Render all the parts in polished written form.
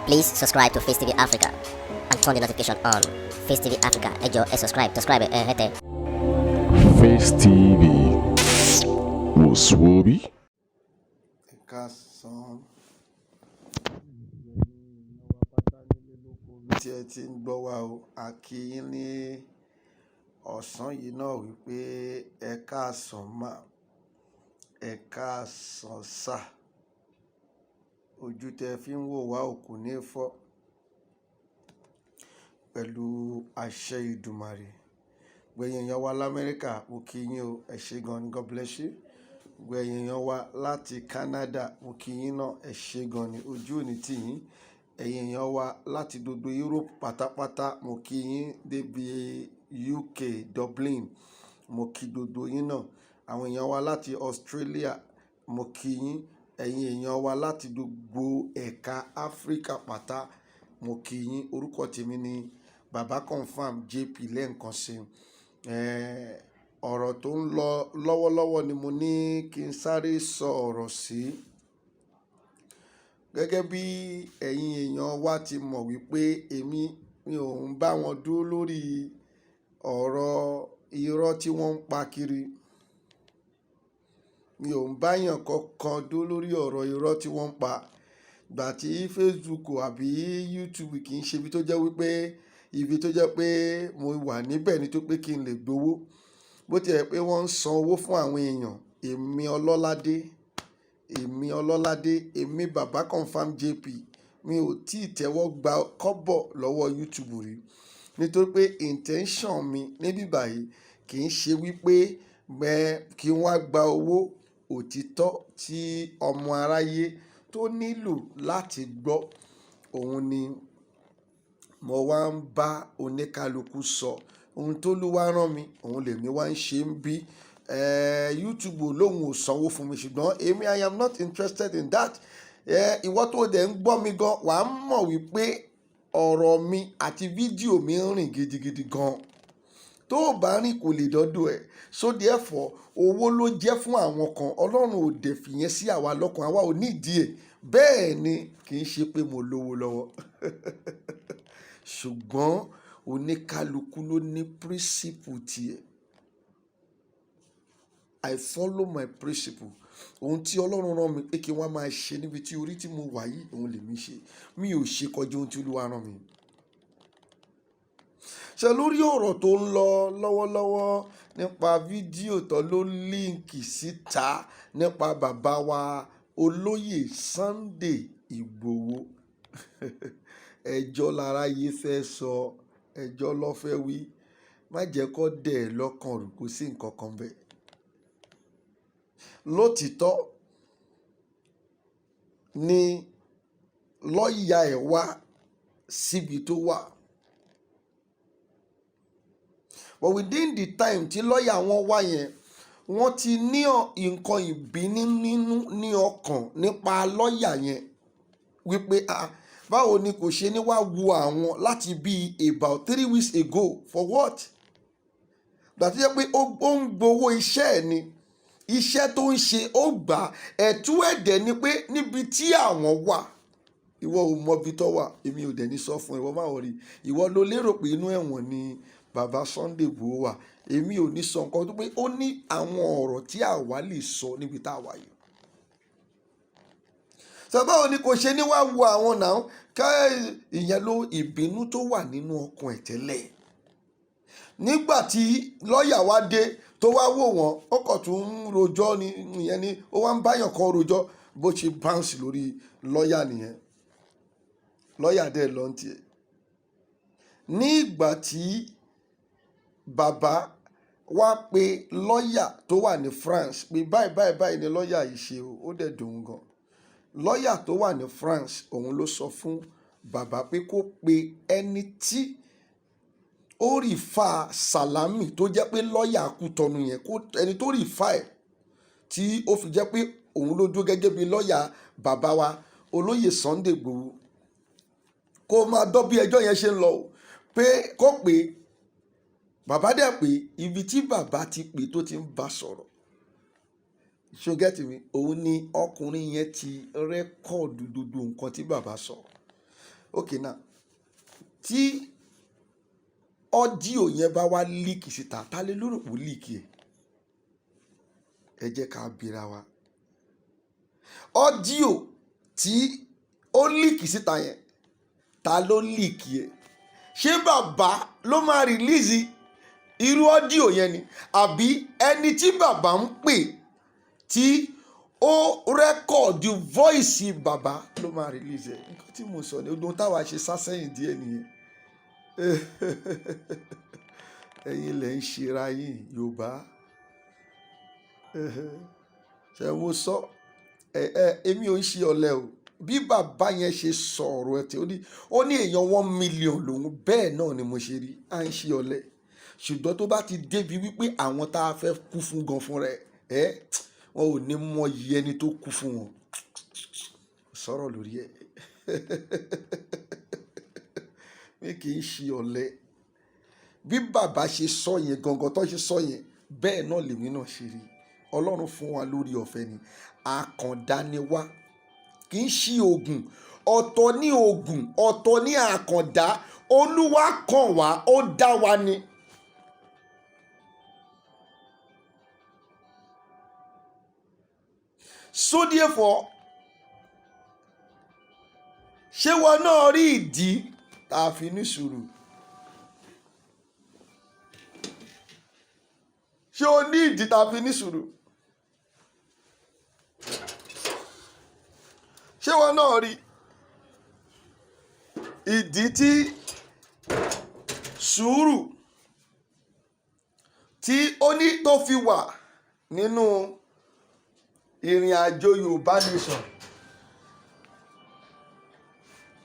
Please subscribe to Face TV Africa and turn the notification on. Face TV Africa, ẹ jọ̀ọ́, ẹ subscribe, subscribe ẹ hẹ́tẹ̀. Face TV wò sùwòbí. Ẹ káàsán, ẹ̀yin wa pátá nílé lóko tí ẹ ti ń gbọ́ wa o. A kí yín ní ọ̀sán yìí náà wípé ẹ káàsán mà, ẹ káàsán sà. Ojú tẹ fi ń wò wá ò kò ní fọ́ pẹ̀lú àṣẹ Ìdùmàrè. Gbẹ̀yìn èèyàn wa l'Amẹ́ríkà, mo kí yín o, ẹ ṣé gan ni, God bless you. Gbẹ̀yìn èèyàn wa láti Canada, mo kí yín náà, ẹ ṣé gan ni, ojú ò ní tì yín. Ẹ̀yin èèyàn wa láti gbogbo Europe pátápátá, mo kí yín débi UK, Dublin, mo kí gbogbo yín náà. Àwọn èèyàn wa láti Australia, mo kí yín. Ẹ̀yin èèyàn wa láti gbogbo ẹ̀ka Áfríkà pátá, mo kí yín. Orúkọ tèmi ni Baba Confirm JP lẹ́ǹkan sí. Ọ̀rọ̀ tó ń lọ lọ́wọ́lọ́wọ́ ni mo ní kí n sáré sọ ọ̀rọ̀ sí. Gẹ́gẹ́ bí ẹ̀yin èèyàn wa ti mọ̀ wípé èmi mi ò ń bá wọn dúró lórí ọ̀rọ̀ irọ́ tí wọ́n ń pa kiri. Mi ò ń báyàn kankan dúró lórí ọ̀rọ̀ irọ́ tí wọ́n ń pa. Ìgbà tí Facebook àbí YouTube kì í ṣe ibi tó jẹ́ wípé ibi tó jẹ́ pé mo wà níbẹ̀ ní tó pé kí n lè gbowó. Bó ti ẹ̀ pé wọ́n ń san owó fún àwọn èèyàn, èmi Ọlọ́ládé, èmi Ọlọ́ládé, èmi Baba Confirm JP, mi ò tí ì tẹ́wọ́ gba kọ́bọ̀ lọ́wọ́ YouTube rí. Nítorí pé intention mi níbí báyìí kì í ṣe wípé bẹ́ẹ̀ kí n wá gba owó. Òtítọ́ tí ọmọ aráyé tó nílò láti gbọ́, òun ni mo wá ń bá oníkálukú sọ. Ohun tó Olúwa rán mi, òun lèmi wá ń ṣe ń bí. YouTube lóhun ò sanwó fún mi, ṣùgbọ́n èmi, I am not interested in that. Ìwọ tó dẹ̀ ń gbọ́ mi gan, wàá mọ̀ wípé ọ̀rọ̀ mi àti fídíò mi ń rìn gidigidi gan. Tó o bá rìn, kò lè dọ́dọ̀ ẹ̀. So therefore, owó ló jẹ́ fún àwọn kan. Ọlọ́run ò dẹ̀ fìyẹn sí àwa lọ́kàn, àwa ò nídìí ẹ̀. Bẹ́ẹ̀ ni kì í ṣe pé mo lówó lọ́wọ́, ṣùgbọ́n oníkálukú ló ní principle tiẹ̀. I follow my principle. Ohun tí Ọlọ́run rán mi pé kí wọ́n máa ṣe níbi tí orí tí mo wà yìí, òun lèmi ṣe. Mi ò ṣe kọjá ohun tí Olúwa rán mi. Ṣe lórí ọ̀rọ̀ tó ń lọ lọ́wọ́lọ́wọ́ nípa fídíò tó ló leak síta nípa bàbá wa olóyè Sunday Ìgbòho, ẹjọ́ láráyé fẹ́ sọ, ẹjọ́ ló fẹ́ wí. Má jẹ́ kó dẹ̀ ẹ́ lọ́kàn rú, kò sí nǹkan kan bẹ́ẹ̀. Lótìtọ́ ni lọ́ọ̀yà ẹ̀ wá síbi tó wà. But within the time tí lọ́ọ̀yà wọn wá yẹn, wọ́n ti ní nǹkan ìbínú nínú ní ọkàn nípa lọ́ọ̀yà yẹn wípé, ah, báwo ni kò ṣe ní wá wo àwọn láti bí about 3 weeks ago? For what? Gbà tó jẹ́ pé ó ń gbowó iṣẹ́ ẹ̀ ni, iṣẹ́ tó ń ṣe, ó gbà ẹ̀tú ẹ̀dẹ̀ ni pé níbi tí àwọn wà, ìwọ ò mọ ibi tó wà, èmi ò dẹ̀ ní sọ fún ẹ, ìwọ má worry. Ìwọ ló lérò pé inú ẹ̀wọ̀n ni bàbá Sunday Igboho wà. Èmi ò ní sọ nǹkan tó pé ó ní àwọn ọ̀rọ̀ tí àwa lè sọ níbi tá a wà yìí. Sọ báwo ni kò ṣe ní wá wo àwọn náà ká? Ìyẹn ló ìbínú tó wà nínú ọkàn ẹ̀ tẹ́lẹ̀. Nígbà tí lọ́ọ̀yà wá dé tó wá wò wọ́n, ó kàn tún ń rojọ́ ni. Ìyẹn ni ó wá ń báyàn kan rojọ́, bó ṣe bounce lórí lọ́ọ̀yà nìyẹn. Lọ́ọ̀yà dẹ̀ lọ́n tiẹ̀. Ní ìgbà tí bàbá wá pe lọ́ọ̀yà tó wà ní France pé báyìí báyìí báyìí ni lọ́ọ̀yà yìí ṣe o, ó dẹ̀ dùn gan. Lọ́ọ̀yà tó wà ní France, òun ló sọ fún bàbá pé kó pe ẹni tí ó refer Salami, tó jẹ́ pé lọ́ọ̀yà Kútọ́nù yẹn, kó ẹni tó refer ẹ̀ tí ó fi jẹ́ pé òun ló dúró gẹ́gẹ́ bí lọ́ọ̀yà bàbá wa olóyè Sunday Igboho, kó máa dọ́ bí ẹjọ́ yẹn ṣe ń lọ o, pé kó pé bàbá dẹ̀ pé ibi tí bàbá ti pè tó ti ń bá sọ̀rọ̀. Ṣó get mi? Òun ni ọkùnrin yẹn ti record gbogbo nǹkan tí bàbá sọ. Okay, now, tí audio yẹn bá wá leak síta, ta lè lérò pé leak ẹ̀? Ẹ jẹ́ ká bira wa. Audio tí ó leak síta yẹn, ta ló leak ẹ̀? Ṣé bàbá ló máa release irú audio yẹn ni, àbí ẹni tí bàbá ń pè tí ó record voice bàbá ló máa release ẹ̀? Nǹkan tí mo sọ ni ohun táwa ṣe sá sẹ́yìn díẹ̀ nìyẹn. Ẹ̀yin lẹ̀ ń ṣera yín. Yorùbá ṣe mo sọ ẹ ẹ, èmi ò ń ṣe ọ̀lẹ o. Bí bàbá yẹn ṣe sọ̀rọ̀ ẹ̀ tí ó ní èèyàn 1 million lòun, bẹ́ẹ̀ náà ni mo ṣe rí. À ń ṣe ọ̀lẹ, ṣùgbọ́n tó bá ti débi wípé àwọn tá a fẹ́ kú fún gan fún rẹ̀ ẹ́, wọn ò ní mọ iye ẹni tó kú fún wọn. Sọ̀rọ̀ lórí ẹ̀, mi kì í ṣe ọ̀lẹ. Bí bàbá ṣe sọ yẹn gangan, tó ṣe sọ yẹn, bẹ́ẹ̀ náà lèmi náà ṣe rí. Ọlọ́run fún wa lórí ọ̀fẹ́ ni. Àkàndá ni wá, kì í ṣe oògùn. Ọ̀tọ̀ ní oògùn, ọ̀tọ̀ ní àkàndá. Olúwa kàn wá, ó dá wa ni. So therefore, ṣé wọn náà rí ìdí tá a fi ní sùúrù? Ṣé o ní ìdí tá a fi ní sùúrù? Ṣé wọn náà rí ìdí tí sùúrù tí ó ní tó fi wà nínú ìrìn àjò Yorùbá Nation?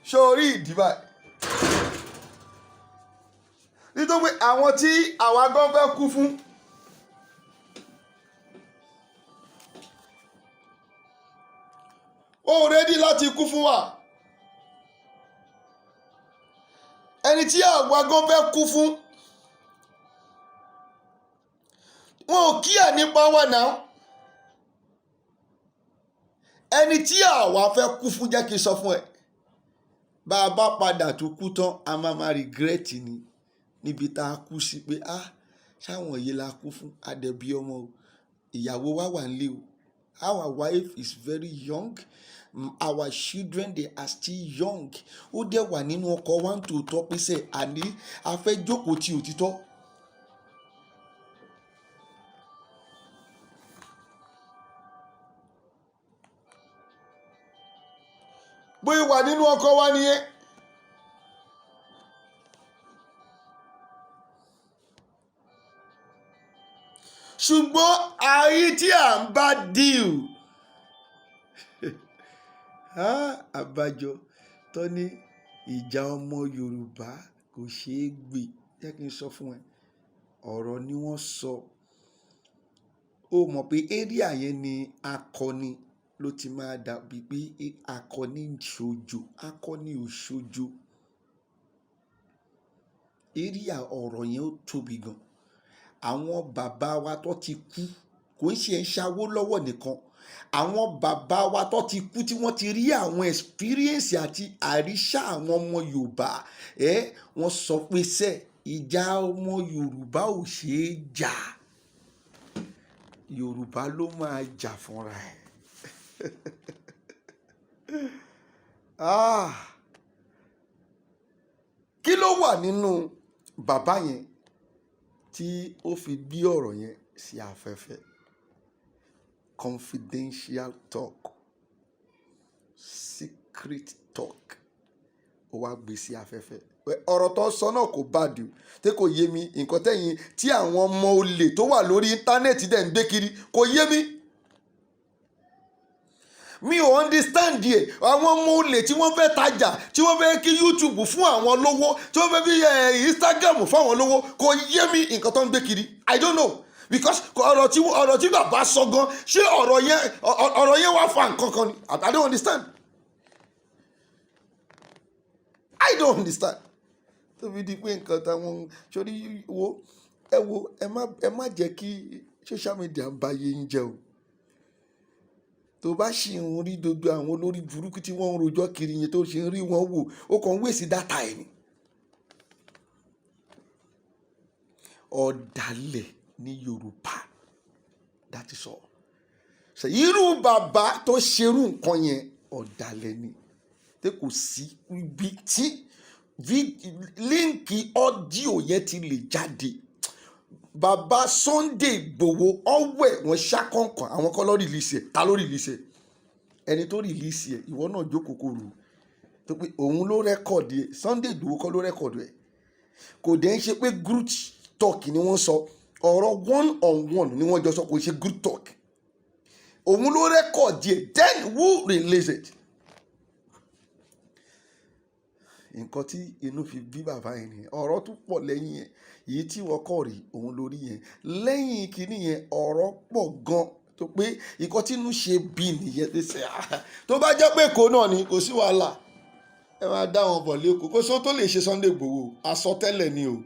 Ṣé o rí ìdí báyìí? Nítorí pé àwọn tí àwa gan fẹ́ kú fún, ó ready láti kú fún wa. Ẹni tí àwa gan fẹ́ kú fún, wọn ò kíyà nípa wa náà. Ẹni tí àwa fẹ́ kú fún, jẹ́ kí n sọ fún ẹ, bá a bá padà tó kú tán, a máa máa regret ni níbi tá a kú sí pé, ah, ṣáwọn yìí la kú fún? Adẹ̀bí ọmọ o, ìyàwó wa wà nílé o. Our wife is very young, our children, they are still young. Ó dẹ̀ wà nínú ọkọ̀ wa ń tòótọ́ pé sẹ́ àní a fẹ́ jókòó ti òtítọ́. Bóyá wà nínú ọkọ̀ wa nìyẹn. Ṣùgbọ́n àyí tí à ń bá deal, àbájọ tó ní ìjà ọmọ Yorùbá kò ṣeé gbé. Jẹ́ kí n sọ fún ẹ, ọ̀rọ̀ ni wọ́n sọ. Ó mọ̀ pé area yẹn ni akọni ló ti máa dàbí pé akọni ń ṣojo. Akọni ò ṣojo. Area ọ̀rọ̀ yẹn ó tóbi gan. Àwọn bàbá wa tó ti kú, kò ń ṣe ń ṣàwó lọ́wọ́ nìkan. Àwọn bàbá wa tó ti kú, tí wọ́n ti rí àwọn experience àti àríṣà àwọn ọmọ Yorùbá ẹ, wọ́n sọ pé sẹ́ ìjà ọmọ Yorùbá ò ṣeé jà, Yorùbá ló máa jà fúnra ẹ̀. Ah, kí ló wà nínú bàbá yẹn tí ó fi gbé ọ̀rọ̀ yẹn sí afẹ́fẹ́? Confidential talk, secret talk, ó wá gbé sí afẹ́fẹ́. Ọ̀rọ̀ tó sọ náà kò bá dùn tí kò yé mi. Nǹkan tẹ̀yìn tí àwọn ọmọ olè tó wà lórí íńtánẹ́ẹ̀tì dẹ̀ ń gbé kiri kò yé mi, mi ò understand ẹ̀. Àwọn ọmọ olè tí wọ́n fẹ́ tajà, tí wọ́n fẹ́ kí YouTube fún àwọn lówó, tí wọ́n fẹ́ fi Instagram fún àwọn lówó, kò yé mi nǹkan tó ń gbé kiri. I don't know, because ọ̀rọ̀ tí bàbá sọ gan, ṣé ọ̀rọ̀ yẹn wá fa nǹkan kan ni? I don't understand, I don't understand. Tó fi di pé nǹkan táwọn sórí wo, ẹ wo, ẹ má jẹ́ kí social media bà ayé yín jẹ́ o. Tó bá ṣì ń rí gbogbo àwọn olórí burúkú tí wọ́n ń rojọ́ kiri yẹn, tó ṣe ń rí wọn wò, ó kàn ń waste data ẹ̀ ni. Ọ̀dàlẹ̀ ní Yorùbá, that is all. Ṣe irú bàbá tó ṣerú nǹkan yẹn, ọ̀dàlẹ̀ ni, tí kò sí ibi tí link audio yẹn ti lè jáde. Bàbá Sunday Igboho ọwẹ́ wọn ṣàkọ̀ǹkàn, àwọn kọ́ ló release ẹ̀. Ta ló release ẹ̀? Ẹni tó release ẹ̀, ìwọ náà jókòó kó rò ó tó pé òun ló record ẹ̀. Sunday Igboho kọ́ ló record ẹ̀. Kò dẹ̀ ń ṣe pé group talk ni wọ́n sọ. Ọ̀rọ̀ one on one ni wọ́n jọ sọ, kò ṣe group talk. Òun ló record ẹ̀, then who release it? Nǹkan tí inú fi bí bàbá yẹn nìyẹn. Ọ̀rọ̀ tún pọ̀ lẹ́yìn ẹ̀. Èyí tí wọ́n kọ̀ rí òun lórí yẹn. Lẹ́yìn kínní yẹn, ọ̀rọ̀ pọ̀ gan tó pé nǹkan tí inú ṣe bí nìyẹn tó ṣe. Tó bá jẹ́ pé Èkó náà ni, kò sí wàhálà, ẹ máa dá wọn bọ̀ lẹ́kọ̀ọ́. Kó sóhun tó lè ṣe Sunday Igboho, àsọtẹ́lẹ̀ ni o.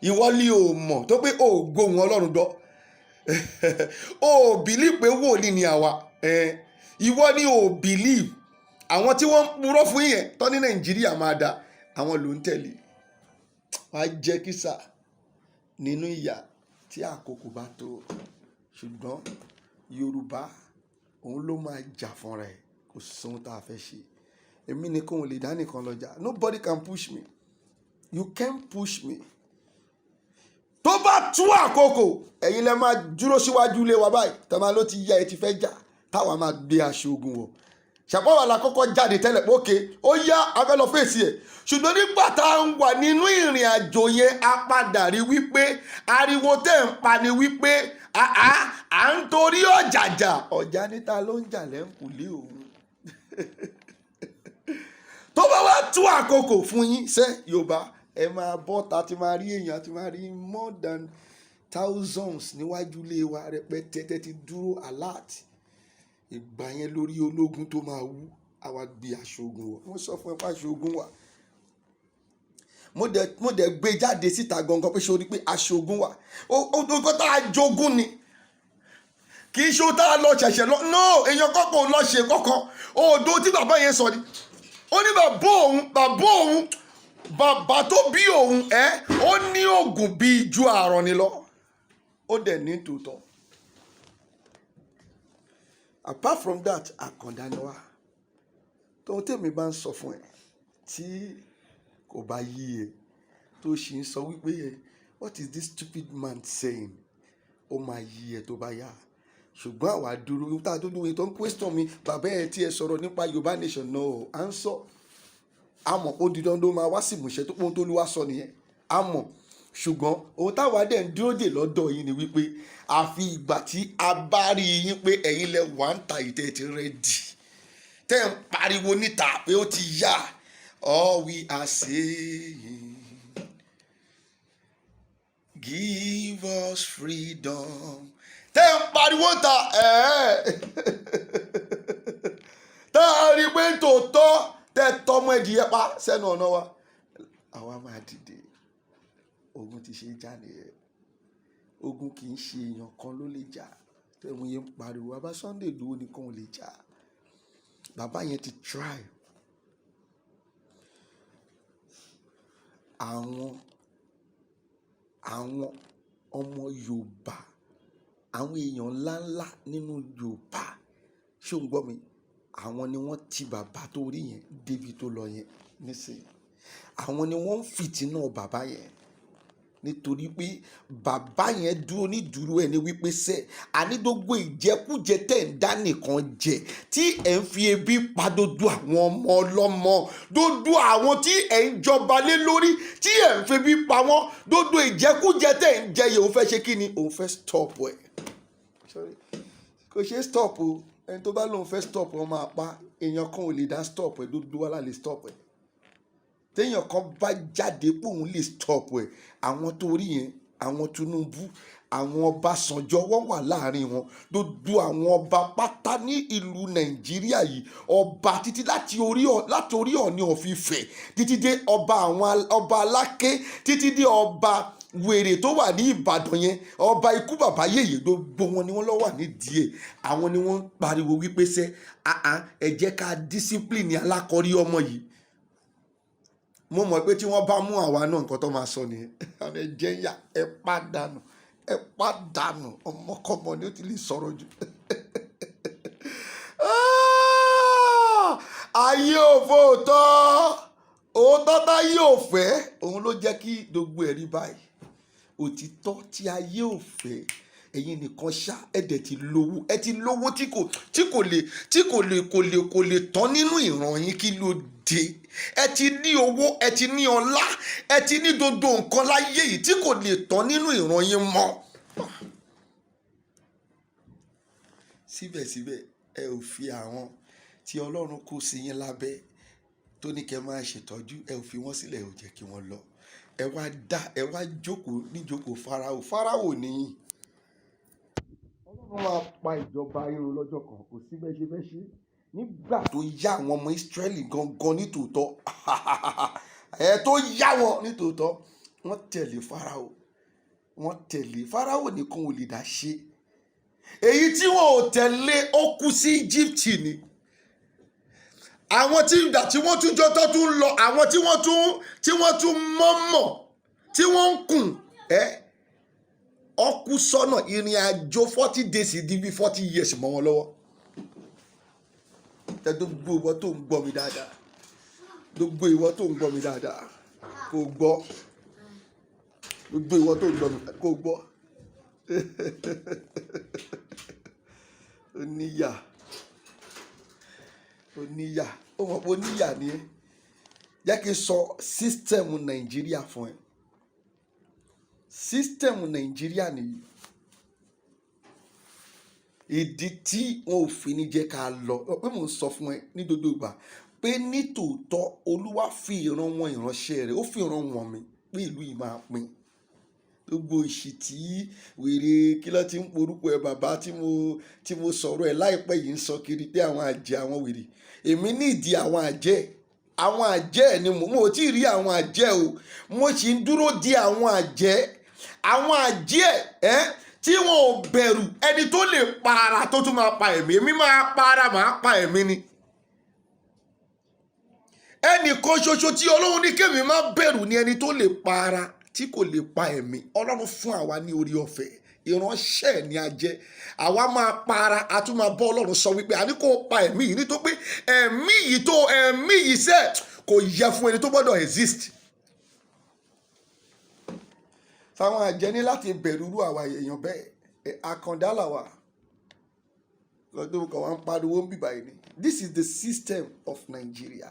Ìwọ lé o mọ̀ tó pé o ò gbóhùn Ọlọ́run gbọ́, o ò believe pé wòlíì ni àwa. Ìwọ ni o ò believe. Àwọn tí wọ́n ń purọ́ fún yẹn tọ́ ní Nàìjíríà máa da, àwọn ló ń tẹ̀lé. Wàá jẹ́ kísà nínú ìyà tí àkókò bá tó. Ṣùgbọ́n Yorùbá, òun ló máa jà fúnra ẹ̀. Kò sóhun tá a fẹ́ ṣe. Èmi nìkan ò lè dá nìkan lọ́jà. Nobody can push me, you can't push me. Tó bá tú àkókò, ẹ̀yin lẹ máa dúró síwájú ilé wa báyìí tọ́ba ló ti yá ẹ ti fẹ́ jà, táwa máa gbé aṣọ ogun wọ̀. Ṣàpọ̀wà la kọ́kọ́ jáde tẹ́lẹ̀ pé òkè ó yá, a fẹ́ lọ fèsì ẹ̀. Ṣùgbọ́n nígbà tá à ń wà nínú ìrìn àjò yẹn, a padà rí wípé ariwo tẹ̀ ń pa ni wípé à ń torí ọ̀jàjà ọ̀jà níta ló ń jà lẹ́ǹkùlé òun. Tó bá wá tú àkókò fún yín ṣẹ́ Yorùbá, ẹ máa bọ́ ta ti máa rí èèyàn, ti máa rí more than thousands níwájú ilé wa rẹpẹtẹ tẹ́ ti dúró alert. Ìgbà yẹn lórí ológun tó máa wú, àwa gbé aṣọ ogun wọ̀. Wọ́n sọ fún ẹ pé aṣọ ogun wà. Mo dẹ̀ gbé jáde síta gangan pé ṣe o rí pé aṣọ ogun wà? Ó tá a jogún ni, kì í ṣe ó tá a lọ ṣẹ̀ṣẹ̀ lọ. No, èèyàn kọ́kọ́ ò lọ ṣe kọ́kọ́. Òdo tí bàbá yẹn sọ ni, ó ní bàbá òun, bàbá òun, bàbá tó bí òun ẹ, ó ní oògùn bíi ju àrùn ni lọ. Ó dẹ̀ ní tòótọ́. Apart from that, àkàndá ni wá. Tóun tèmi bá ń sọ fún ẹ tí kò bá yí ẹ, tó sì ń sọ wípé, "What is this stupid man saying?" ó máa yí ẹ tó bá yá. Ṣùgbọ́n àwa dúró tá a tó dúró tó ń question mi. Bàbá ẹ tí ẹ sọ̀rọ̀ nípa Yorùbá nation náà, à ń sọ, a mọ̀ ó di dandan máa wá sí ìmúṣẹ tó pọ́n tó lù wá sọ nìyẹn, a mọ̀. Ṣùgbọ́n ohun táwa dẹ̀ ń dúró dè lọ́dọ̀ yín ni wípé àfi ìgbà tí a bá rí yín pé ẹ̀yin lẹ wà ń ta ìtẹ́ ti ready, tẹ́ ń pariwo níta pé ó ti yá. All we are saying, give us freedom, tẹ́ ń pariwo ta ẹ̀ẹ́ tá a rí i pé tòótọ́ tẹ́ tọmọ ẹ̀dìyẹ pa sẹ́nu ọ̀nà wa, àwa máa dìde. Ogun ti ṣe já nìyẹn. Ogun kì í ṣe èèyàn kan ló lè jà. Tẹ̀wọ̀n yẹn ń pariwo bàbá Sunday Igboho nìkan ò lè jà. Bàbá yẹn ti try. Àwọn ọmọ Yorùbá, àwọn èèyàn ńláńlá nínú Yorùbá, ṣé o ń gbọ́ mi? Àwọn ni wọ́n ti bàbá tó rí yẹn débi tó lọ yẹn nísìnyí. Àwọn ni wọ́n ń fìtínà bàbá yẹn, nítorí pé bàbá yẹn dúró ní dúró ẹ ní wípé sẹ àní gbogbo ìjẹkújẹ tẹ̀ ń dá nìkan jẹ, tí ẹ̀ ń fi ebi pa dodo àwọn ọmọ ọlọ́mọ, dodo àwọn tí ẹ̀ ń jọba lé lórí, tí ẹ̀ ń febi pa wọ́n, dodo ìjẹkújẹ tẹ̀ ń jẹ yìí, òun fẹ́ ṣe kí ni? Òun fẹ́ stop ẹ̀. Sorry, kò ṣe stop o. Ẹni tó bá lóun fẹ́ stop, wọn máa pa. Èèyàn kan ò lè dá stop ẹ̀. Dodo wa la lè stop ẹ̀. Téèyàn kan bá jáde pé òun lè stop ẹ̀, àwọn tó rí yẹn, àwọn Tinubu, àwọn Ọbásanjọ́, wọ́n wà láàrin wọn. Gbogbo àwọn ọba pátá ní ìlú Nàìjíríà yìí, ọba títí láti orí Ọọ̀ni of Ifẹ̀ títí dé ọba àwọn ọba Aláké, títí dé ọba Wèrè tó wà ní Ìbàdàn yẹn, ọba ikú bàbá yèyé, gbogbo wọn ni wọ́n lọ wà nídìí ẹ̀. Àwọn ni wọ́n ń pariwo wípé sẹ́ ẹ jẹ́ ká discipline alákọ̀ọ́rí ọmọ yìí. Mo mọ̀ pé tí wọ́n bá mú àwa náà, nǹkan tó máa sọ nìyẹn. Àwọn ẹ jẹ́ yà, ẹ pàdánù, ẹ pàdánù. Ọmọkọ́mọ ni ó ti lè sọ̀rọ̀ jù. Ah! Ayé òfò òótọ́, òótọ́ táyé ò fẹ́, òun ló jẹ́ kí gbogbo ẹ̀rí báyìí. Òtítọ́ tí ayé ò fẹ́, ẹ̀yin nìkan ṣá. Ẹ dẹ̀ ti lówó, ẹ ti lówó tí kò lè tán nínú ìran yín. Kí ló dé? Ẹ ti ní owó, ẹ ti ní ọlá, ẹ ti ní gbogbo nǹkan láyé yìí tí kò lè tán nínú ìran yín mọ́. Síbẹ̀síbẹ̀, ẹ ò fi àwọn tí Ọlọ́run kó sí yín lábẹ́, tó ní kẹ́ máa ṣètọ́jú, ẹ ò fi wọ́n sílẹ̀, ẹ ò jẹ́ kí wọ́n lọ. Ẹ wá dá, ẹ wá jókòó níjókòó Fáráò. Fáráò nìyí. Ọlọ́run máa pa ìjọba irun lọ́jọ́ kan. Kò sí bẹ́ẹ̀ ṣe fẹ́ ṣe. Nígbà tó yá àwọn ọmọ Ísírẹ́lì gangan nítòótọ́, ẹ tó yá wọn nítòótọ́, wọ́n tẹ̀lé Fáráò. Wọ́n tẹ̀lé Fáráò nìkan ò lè dá ṣe. Èyí tí wọn ò tẹ̀lé, ó kú sí Egypt ni. Àwọn tí ìgbà tí wọ́n tún jọ tó tún lọ, àwọn tí wọ́n tún mọ̀mọ̀ tí wọ́n ń kùn ẹ́ ọkú sọ́nà, ìrìn àjò 40 days di bí 40 years mọ́ wọn lọ́wọ́. Tẹ gbogbo ìwọ tó ń gbọ́ mi dáadáa, gbogbo ìwọ tó ń gbọ́ mi dáadáa, kò gbọ́. Gbogbo ìwọ tó ń gbọ́ mi, kò gbọ́. Oníyà, oníyà, ó mọ̀ pé oníyà ni ẹ́. Jẹ́ kí n sọ system Nàìjíríà fún ẹ. System Nàìjíríà nìyí. Ìdí tí wọn ò fi ní jẹ́ ká lọ, pé mò ń sọ fún ẹ ní gbogbo ìgbà pé nítòótọ́, Olúwa fi ìran wọn ìránṣẹ́ rẹ̀, ó fi ìran wọn mi pé ìlú yìí máa pín. Gbogbo ìṣì tí wèrè, kí ló ti ń porúkọ ẹ, bàbá tí mo sọ̀rọ̀ ẹ̀ láìpẹ́ yìí ń sọ kiri pé àwọn àjẹ́, àwọn wèrè. Èmi nídìí àwọn àjẹ́, àwọn àjẹ́ ni mo ò tí ì rí àwọn àjẹ́ o. Mo sì ń dúró di àwọn àjẹ́, àwọn àjẹ́ ẹ tí wọn ò bẹ̀rù ẹni tó lè pa ara, tó tún máa pa ẹ̀mí. Èmi máa pa ara, máa pa ẹ̀mí ni. Ẹnìkan ṣoṣo tí Ọlọ́run ní kémi má bẹ̀rù ni ẹni tó lè pa ara tí kò lè pa ẹ̀mí. Ọlọ́run fún àwa ní orí ọ̀fẹ́, ìránṣẹ́ ni a jẹ́. Àwa máa pa ara, a tún máa bọ́ Ọlọ́run sọ wípé àní kò pa ẹ̀mí yìí, nítorí pé ẹ̀mí yìí tó ẹ̀mí yìí sẹ́ kò yẹ fún ẹni tó gbọ́dọ̀ exist. Sáwọn àjẹ́ ní láti bẹ̀rù irú àwa èèyàn bẹ́ẹ̀. Àkàndá làwà lọ́dún kan wá ń pariwo ń bìbà yìí ni. This is the system of Nigeria.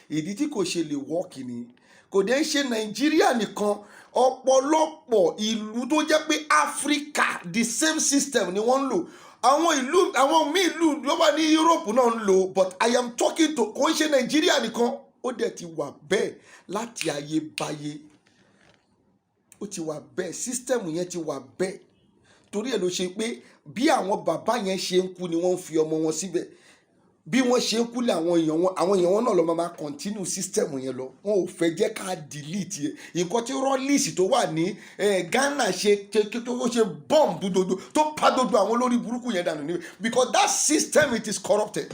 Ìdí tí kò ṣe lè work ni. Kò dé ṣe Nàìjíríà nìkan, ọ̀pọ̀lọpọ̀ ìlú tó jẹ́ pé Africa, the same system ni wọ́n ń lò. Àwọn ìlú, àwọn míì, ìlú ló wà ní Europe náà ń lò, but I am talking to, kò ń ṣe Nàìjíríà nìkan. Ó dẹ̀ ti wà bẹ́ẹ̀ láti ayébáyé. Ó ti wà bẹ́ẹ̀, system yẹn ti wà bẹ́ẹ̀. Torí ẹ̀ ló ṣe pé bí àwọn bàbá yẹn ṣe ń kú ni wọ́n ń fi ọmọ wọn síbẹ̀. Bí wọ́n ṣe ń kú lé àwọn èèyàn wọn náà lọ máa continue system yẹn lọ. Wọn ò fẹ́ jẹ́ ká delete yẹ. Nǹkan tí Rawlings tó wà ní Ghana ṣe tó ṣe bọ́ǹbù dodo, tó pa dodo àwọn olórí burúkú yẹn dànù níbẹ̀, because that system, it is corrupted.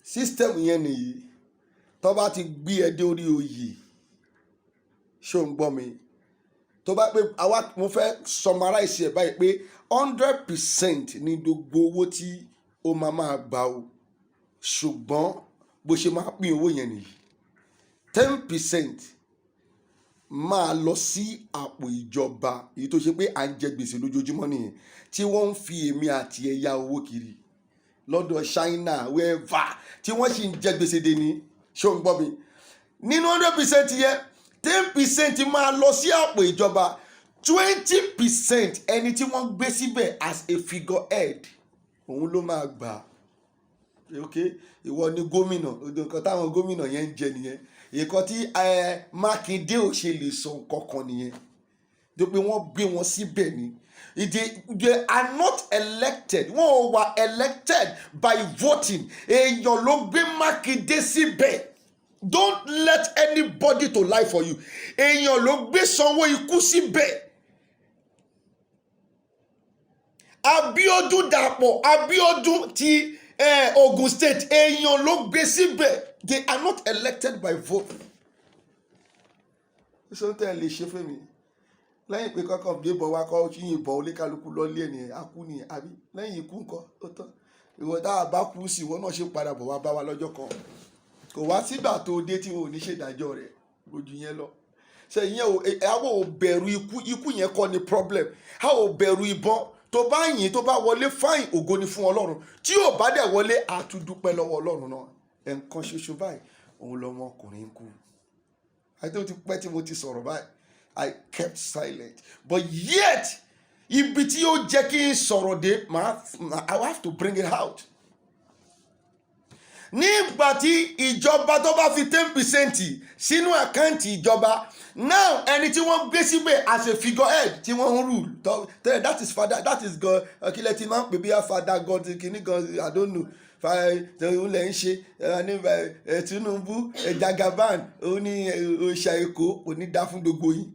System yẹn nìyí. Tó bá ti gbé ẹ dé orí oyè, ṣó ń gbọ́ mi? Tó bá pé àwa, mo fẹ́ summarize ẹ̀ báyìí pé 100% ní gbogbo owó tí ó máa máa gbà o, ṣùgbọ́n bó ṣe máa pín owó yẹn nìyí: 10% máa lọ sí àpò ìjọba, èyí tó ṣe pé à ń jẹ gbèsè lójoojúmọ́ nìyẹn, tí wọ́n ń fi èmi àti ẹ̀yà owó kiri lọ́dọ̀ China wherever, tí wọ́n sì ń jẹ gbèsè dé ní. Ṣó ń gbọ́ mi? Nínú 100% yẹn, 10% máa lọ sí àpò ìjọba. 20%, ẹni tí wọ́n gbé síbẹ̀ as a figurehead, òun ló máa gbà. Ok, ìwọ ni gómìnà. Odò nǹkan táwọn gómìnà yẹn ń jẹ nìyẹn. Nǹkan tí Mákindé ò ṣe lè sọ nǹkan kan nìyẹn, tó pé wọ́n gbé wọn síbẹ̀ ni. They are not elected. Wọ́n ò wà elected by voting. Èèyàn ló gbé Mákindé síbẹ̀. Don't let anybody to lie for you. Èèyàn ló gbé sanwó ikú síbẹ̀. Abiodun, Dàpọ̀ Abiodun ti Ogun State, èèyàn ló gbé síbẹ̀. They are not elected by vote. Ṣé ń tẹ́ ẹ lè ṣe fún mi lẹ́yìn pé kọ́kọ́ débọ̀ wá kọ́ yìnbọn oníkálukú lọ́lé ènìyàn á kú nìyẹn, àbí lẹ́yìn ikú nǹkan ó tán? Ìwọ tá a bá kú sí, ìwọ náà ṣe padà bọ̀ wá bá wa lọ́jọ́ kan. Kò wá sígbà tó dé tí wọn ò ní ṣèdájọ́ rẹ̀ ojú yẹn lọ. Ṣe ìyẹn ò àwọn ò bẹ̀rù ikú. Ikú yẹn kọ́ ni problem. A ò bẹ̀rù ìbọn. Tó bá yìn, tó bá wọlé, fine, ògo ni fún Ọlọ́run. Tí ò bá dẹ̀ wọlé, a tún dúpẹ́ lọ́wọ́ Ọlọ́run náà. Ẹ̀ǹkan ṣoṣo báyìí òun lọmọkùnrin kú. Àti ó ti pẹ́ tí mo ti sọ̀rọ̀ báyìí, I kept silent, but yet ibi tí ó jẹ́ kí n sọ̀rọ̀ dé, I have to bring it out. Nígbà tí ìjọba tó bá fi 10% sínú àkáǹtì ìjọba now, ẹni tí wọ́n gbé síbẹ̀ as a figurehead tí wọ́n ń rule tẹ́lẹ̀, that is father, that is God. Kílẹ̀ tí máa ń pè bí i father God kìíní gan, I don't know. Òun lẹ̀ ń ṣe ní Tinubu, Jagaban, òun ní òòṣà Èkó. Kò ní dá fún gbogbo yín.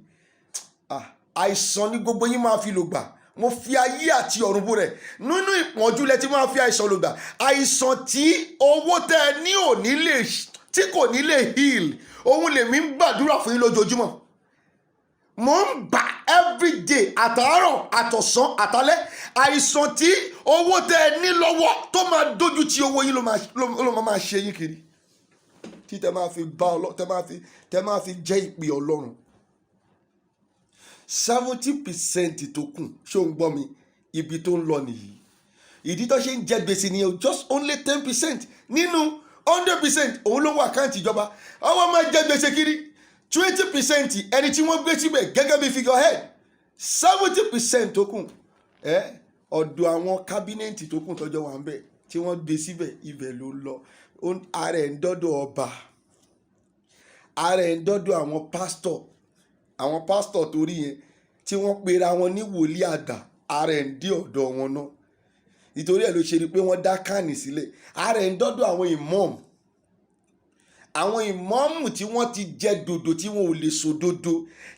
Àìsàn ní gbogbo yín máa fi lò gbà. Mo fi ayé àti ọ̀run bú rẹ̀, nínú ìpọ́njú lẹ ti máa fi àìsàn lò gbà. Àìsàn tí owó tẹ́ ẹ ní ò ní lè, tí kò ní lè heal, òun lèmi ń gbàdúrà fún yín lójoojúmọ́. Mo ń gbà everyday, àtàárọ̀, àtọ̀sán, àtàlẹ́. Àìsàn tí owó tẹ́ ẹ ní lọ́wọ́ tó máa dójú tí owó yín ló máa ṣe yín kiri, tí tẹ́ máa fi bá ọlọ́ tẹ́ máa fi jẹ́ ìpè Ọlọ́run. 70% tó kù, ṣó ń gbọ́ mi? Ibi tó ń lọ nìyí. Ìdí tó ṣe ń jẹ gbèsè nìyẹn. Just only 10% nínú 100% òun ló wọ àkáǹtì ìjọba. Àwọn máa jẹ gbèsè kiri. 20%, ẹni tí wọ́n gbé síbẹ̀ gẹ́gẹ́ bí figurehead. 70% tó kù, ẹ ọ̀dọ̀ àwọn cabinet tó kù tọ́jọ́ wà ń bẹ̀ tí wọ́n gbé síbẹ̀, ibẹ̀ ló lọ. Ara ẹ̀ ń dọ́dọ̀ ọba, ara ẹ̀ ń dọ́dọ̀ àwọn pásítọ̀. Àwọn pásítọ̀ torí yẹn tí wọ́n pera wọn ní wòlíì àgbà, ara ẹ̀ ń dé ọ̀dọ̀ wọn náà. Nítorí ẹ̀ ló ṣe rí pé wọ́n dá CAN sílẹ̀. Ara ẹ̀ ń dọ́dọ̀ àwọn ìmọ̀ọ́mù, àwọn ìmọ̀ọ́mù tí wọ́n ti jẹ dòdò, tí wọn ò lè sòdodo,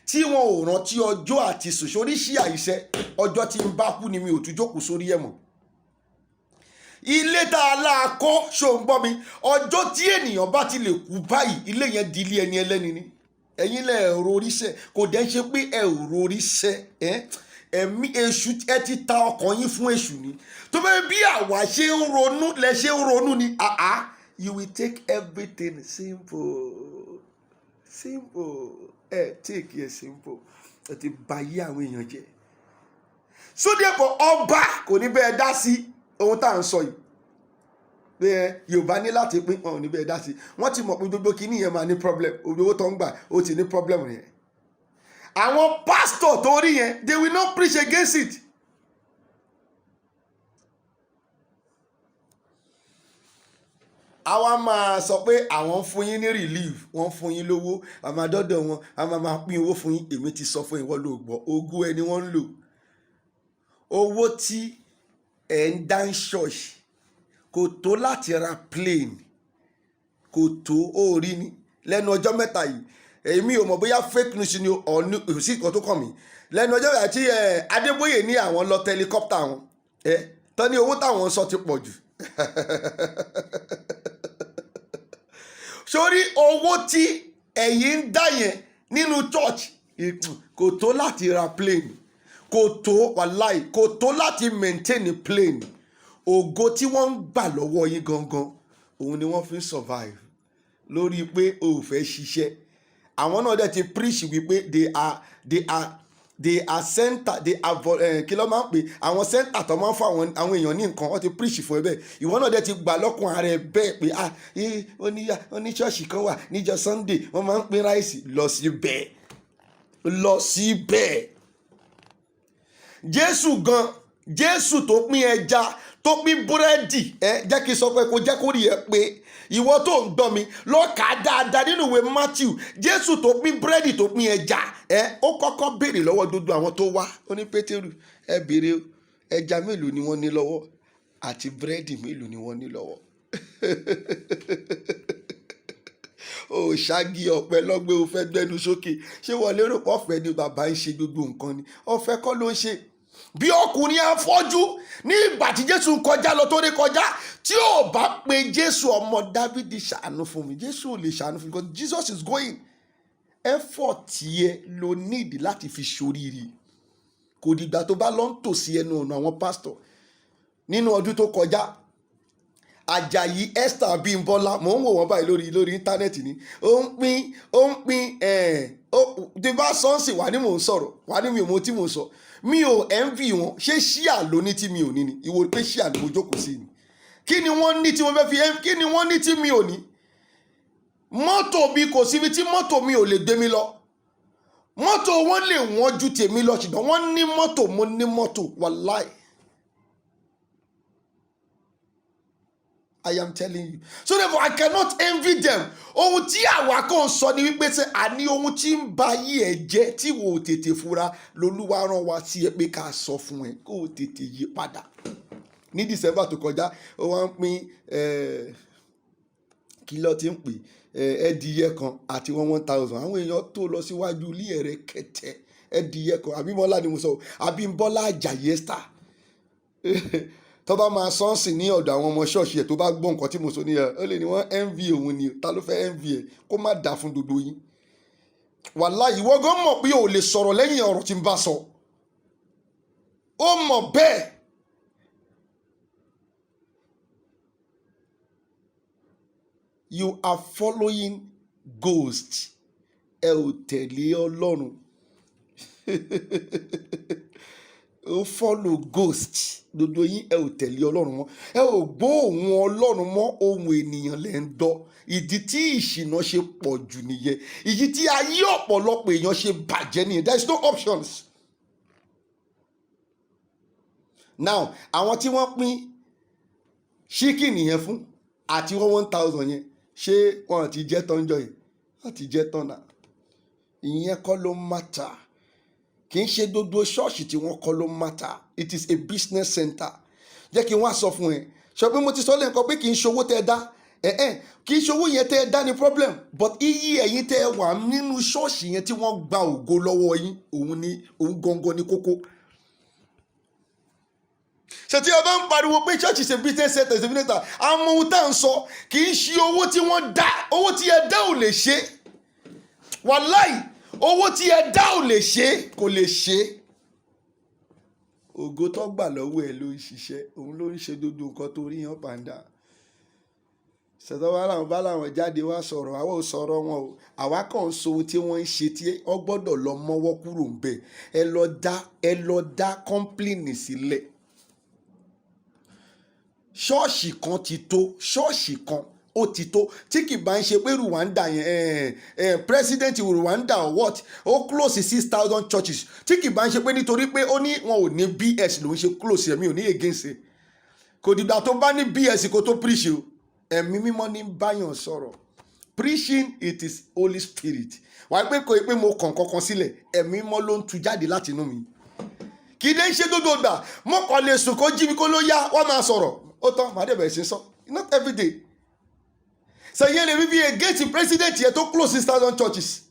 tí wọn ò rántí ọjọ́ àti sùn sórí sí àìsẹ́. Ọjọ́ tí ń bá kú ni mi ò tún jókòó sórí ẹ̀ mọ́. Ilé tá a láa kọ́, ṣó ń gbọ́ mi? Ọjọ́ tí ènìyàn bá ti lè kú báyìí, ilé yẹn di ilé ẹni ẹlẹ́ni ni. Ẹ̀yin lẹ̀ roríṣẹ́, kò dẹ́ ṣe pé ẹ ò roríṣẹ́. Ẹ̀mí èṣù, ẹ ti ta ọkàn yín fún èṣù ni. Tó bẹ́ẹ̀ bí àwa ṣe ń ronú lẹ ṣe ń ronú ni, ah, you will take everything simple simple. Ẹ take it simple. Ẹ ti bà yí àwọn èèyàn jẹ́. Sódẹ́pọ̀ ọba kò ní bẹ́ẹ̀ dá sí ohun tá à ń sọ yìí pé ẹ Yorùbá ní láti pín. Wọn ò ní bẹ́ẹ̀ dá sí. Wọ́n ti mọ̀ pé gbogbo kínní yẹn máa ní problem. Owó tó ń gbà, ó ti ní problem yẹn. Àwọn pásítọ̀ tó rí yẹn, they will not preach against it. Àwa máa sọ pé àwọn ń fún yín ní relief, wọ́n ń fún yín lówó, a máa dọ́dọ̀ wọn, a máa máa pín owó fún yín. Èmi ti sọ fún ìwọ ló gbọ́. Ogún ẹni wọ́n ń lò. Owó tí ẹ̀ ń dá ń ṣọ́ọ̀ṣì kò tó láti ra plane, kò tó. Ó rí ni lẹ́nu ọjọ́ mẹ́ta yìí, èmi ò mọ̀ bóyá fake news ni ọ̀ní sí nǹkan tó kàn mí. Lẹ́nu ọjọ́ mẹ́ta tí Adébóyè ní àwọn lọ tẹlikọ́pítà wọn, ẹ tán ní owó táwọn ń sọ ti pọ̀ jù sórí owó tí ẹ̀yin ń dá yẹn nínú church, kò tó láti ra plane, kò tó, wàláì, kò tó láti maintain plane. Ògo tí wọ́n ń gbà lọ́wọ́ yín gangan, òun ni wọ́n fi ń survive lórí pé o ò fẹ́ ṣiṣẹ́. Àwọn náà dẹ̀ ti preach wípé they are center, they are kí ló máa ń pè àwọn center tó máa ń fún àwọn èèyàn ní nǹkan. Wọ́n ti preach fún ẹ bẹ́ẹ̀. Ìwọ náà dẹ̀ ti gbà lọ́kùn ara ẹ bẹ́ẹ̀ pé, ah, oní ṣọ́ọ̀ṣì kan wà níjọ́ Sunday, wọ́n máa ń pín rice. Lọ síbẹ̀, lọ síbẹ̀. Jésù gan, Jésù tó pín ẹja, tó pín búrẹ́dì, ẹ jẹ́ kí n sọ pé kó jẹ́ kó rí ẹ pé ìwọ tó ń gbọ́ mi, lọ kà á dáadáa nínú ìwé Matthew. Jésù tó pín búrẹ́dì, tó pín ẹja, ẹ ó kọ́kọ́ béèrè lọ́wọ́ gbogbo àwọn tó wá. Ó ní, "Pétérù, ẹ béèrè o, ẹja mélòó ni wọ́n ní lọ́wọ́ àti búrẹ́dì mélòó ni wọ́n ní lọ́wọ́?" Ó Ò ṣáàgì ọ̀pẹ lọ́gbẹ́, ò fẹ́ gbẹnu sókè. Ṣé wọ́n lérò pé ọ̀fẹ́ ni bàbá ń ṣe gbogbo nǹkan ni? Ọ̀fẹ́ kọ́ ló ń ṣe. Bí ọkùnrin afọ́jú ní ìgbà tí Jésù ń kọjá lọ, tó rí kọjá, tí ò bá pe "Jésù, ọmọ Dávidi, ṣàánú fún mi," Jésù ò lè ṣàánú fún mi because Jesus is going. Effort yẹ ló need láti fi ṣoríire. Kò dìgbà tó bá lọ ń tò sí ẹnu ọ̀nà àwọn pásítọ̀. Nínú ọdún tó kọjá, Ajayi Esther Abímbọ́lá, mò ń wò wọ́n báyìí lórí íńtánẹ́ẹ̀tì ni. Ó ń pín ẹ̀ ó tí bá sọ́ọ̀sì wà ní mò ń sọ̀rọ̀ wà ní mi ò mọ tí mò ń sọ. Mi ò envy wọn. Ṣé ṣíà lóní tí mi ò ní ni? Ìwò pé ṣíà ló mo jókòó sí ni. Kí ni wọ́n ní tí mo fẹ́ fi? Kí ni wọ́n ní tí mi ò ní? Mọ́tò mi, kò síbi tí mọ́tò mi ò lè gbé mi lọ. Mọ́tò wọn lè wọ́n ju tèmi lọ, ṣùgbọ́n wọ́n ní mọ́tò, mo ní mọ́tò. Wàláì, I am telling you. So therefore, I cannot envy them. Ohun tí àwa kàn sọ ni wípé ṣe àní ohun tí ń ba ayé ẹ jẹ́ tí wò ó tètè fura lolúwa rán wa sí ẹ pé ká sọ fún ẹ kó o tètè yí padà. Ní December tó kọjá, ó wá ń pín kí ló ti ń pè ẹdìyẹ kan àti 1,000. Àwọn èèyàn tó lọ síwájú ilé ẹ̀rẹ́ kẹtẹ ẹdìyẹ kan. Àbímọ́lá ni mo sọ, Àbímbọ́lá Àjàyí Esther, tó bá máa sọ́ọ̀sì ní ọ̀dọ̀ àwọn ọmọ ṣọ́ọ̀ṣì ẹ̀, tó bá gbọ́ nǹkan tí mo sọ nìyẹn, ó lè ní wọ́n envy òun ni. Ta ló fẹ́ envy ẹ̀? Kó má dà fún gbogbo yín. Wàláhì, ìwọ gan mọ̀ pé o lè sọ̀rọ̀ lẹ́yìn ọ̀rọ̀ tí n bá sọ. Ó mọ̀ bẹ́ẹ̀. You are following ghost. Ẹ ò tẹ̀lé Ọlọ́run, ó follow ghost. Gbogbo yín, ẹ ò tẹ̀lé Ọlọ́run mọ́, ẹ ò gbọ́ ohùn Ọlọ́run mọ́, ohùn ènìyàn lẹ́ ń gbọ́. Ìdí tí ìṣìnà ṣe pọ̀ jù nìyẹn. Ìdí tí ayé ọ̀pọ̀lọpọ̀ èèyàn ṣe bàjẹ́ nìyẹn. There is no options now. Àwọn tí wọ́n pín chicken yẹn fún àti 1,000 yẹn, ṣé wọn ti jẹ́ tán jọ yẹn? Wọ́n ti jẹ́ tán náà. Ìyẹn kọ́ ló matter. Kì í ṣe gbogbo ṣọ́ọ̀ṣì tí wọ́n kọ́ ló matter. It is a business center. Jẹ́ kí n wá sọ fún ẹ. Sọ pé mo ti sọ lẹ́ẹ̀kan pé kì í ṣe owó tẹ́ ẹ dá ẹ̀ẹ́n, kì í ṣe owó yẹn tẹ́ ẹ dá ní problem, but iye ẹ̀yin tẹ́ ẹ wà nínú ṣọ́ọ̀ṣì yẹn tí wọ́n gba ògo lọ́wọ́ yín, òun ni òun gangan ní kókó. Ṣe tí ẹ bá ń pariwo pé church is a business center, is a business center, àmọ́ ohun tá à ń sọ, kì í ṣe owó tí wọ́n dá. Owó tí ẹ dá ò lè ṣe. Wàláì, owó tí ẹ dá ò lè ṣe, kò lè ṣe. Ògo tó gbà lọ́wọ́ ẹ ló ń ṣiṣẹ́, òun ló ń ṣe gbogbo nǹkan tó rí yàn pàǹdà. Ṣètò wa làwọn bá làwọn jáde wá sọ̀rọ̀, àwa ò sọ̀rọ̀ wọn o. Àwa kàn ń sọ ohun tí wọ́n ń ṣe tí wọ́n gbọ́dọ̀ lọ mọ́wọ́ kúrò ń bẹ̀. Ẹ lọ dá company sílẹ̀. Ṣọ́ọ̀ṣì kan ti tó, ṣọ́ọ̀ṣì kan ó ti tó. Tí kì bá ń ṣe pé Rwanda yẹn, president Rwanda or what, ó close 6,000 churches, tí kì bá ń ṣe pé nítorí pé ó ní wọn ò ní BS ló ń ṣe close. Ẹ̀mí ò ní against ẹ̀. Kò dìgbà tó bá ní BS kó tó preach o. Ẹ̀mí Mímọ́ ní báyàn sọ̀rọ̀. Preaching, it is Holy Spirit. Wàá pé kò yẹ pé mo kàn kankan sílẹ̀, Ẹ̀mí Mímọ́ ló ń tu jáde láti inú mi. Kì í dé ṣe gbogbo ìgbà. Mo kàn lè sùn, kó jí mi, kó ló yá, wọ́n máa sọ̀rọ̀, ó tán, màá dẹ̀ bẹ̀rẹ̀ sí sọ. Not every day. Sẹ́yìn lè fi against president yẹn tó close 6,000 churches,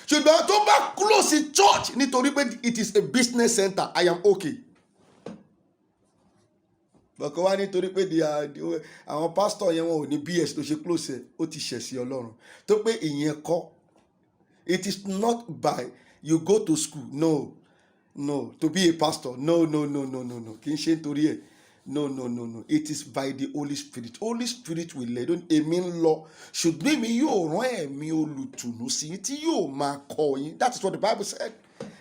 ṣùgbọ́n tó bá close church nítorí pé it is a business center, I am okay. Bọ̀kọ́ wá nítorí pé àwọn pastor yẹn, wọn ò ní BS tó ṣe close ẹ̀, ó ti ṣẹ̀ sí Ọlọ́run. Tó pé ìyẹn kọ́. It is not by you go to school, no, no, to be a pastor. No, no, no, no, no, no. Kì í ṣe nítorí ẹ̀. No, no, no, no. It is by the Holy Spirit. Holy Spirit will lead. Èmi ń lọ, ṣùgbọ́n èmi yóò rán ẹ̀mí olùtùnú sí yín tí yóò máa kọ́ yín. That is what the Bible said.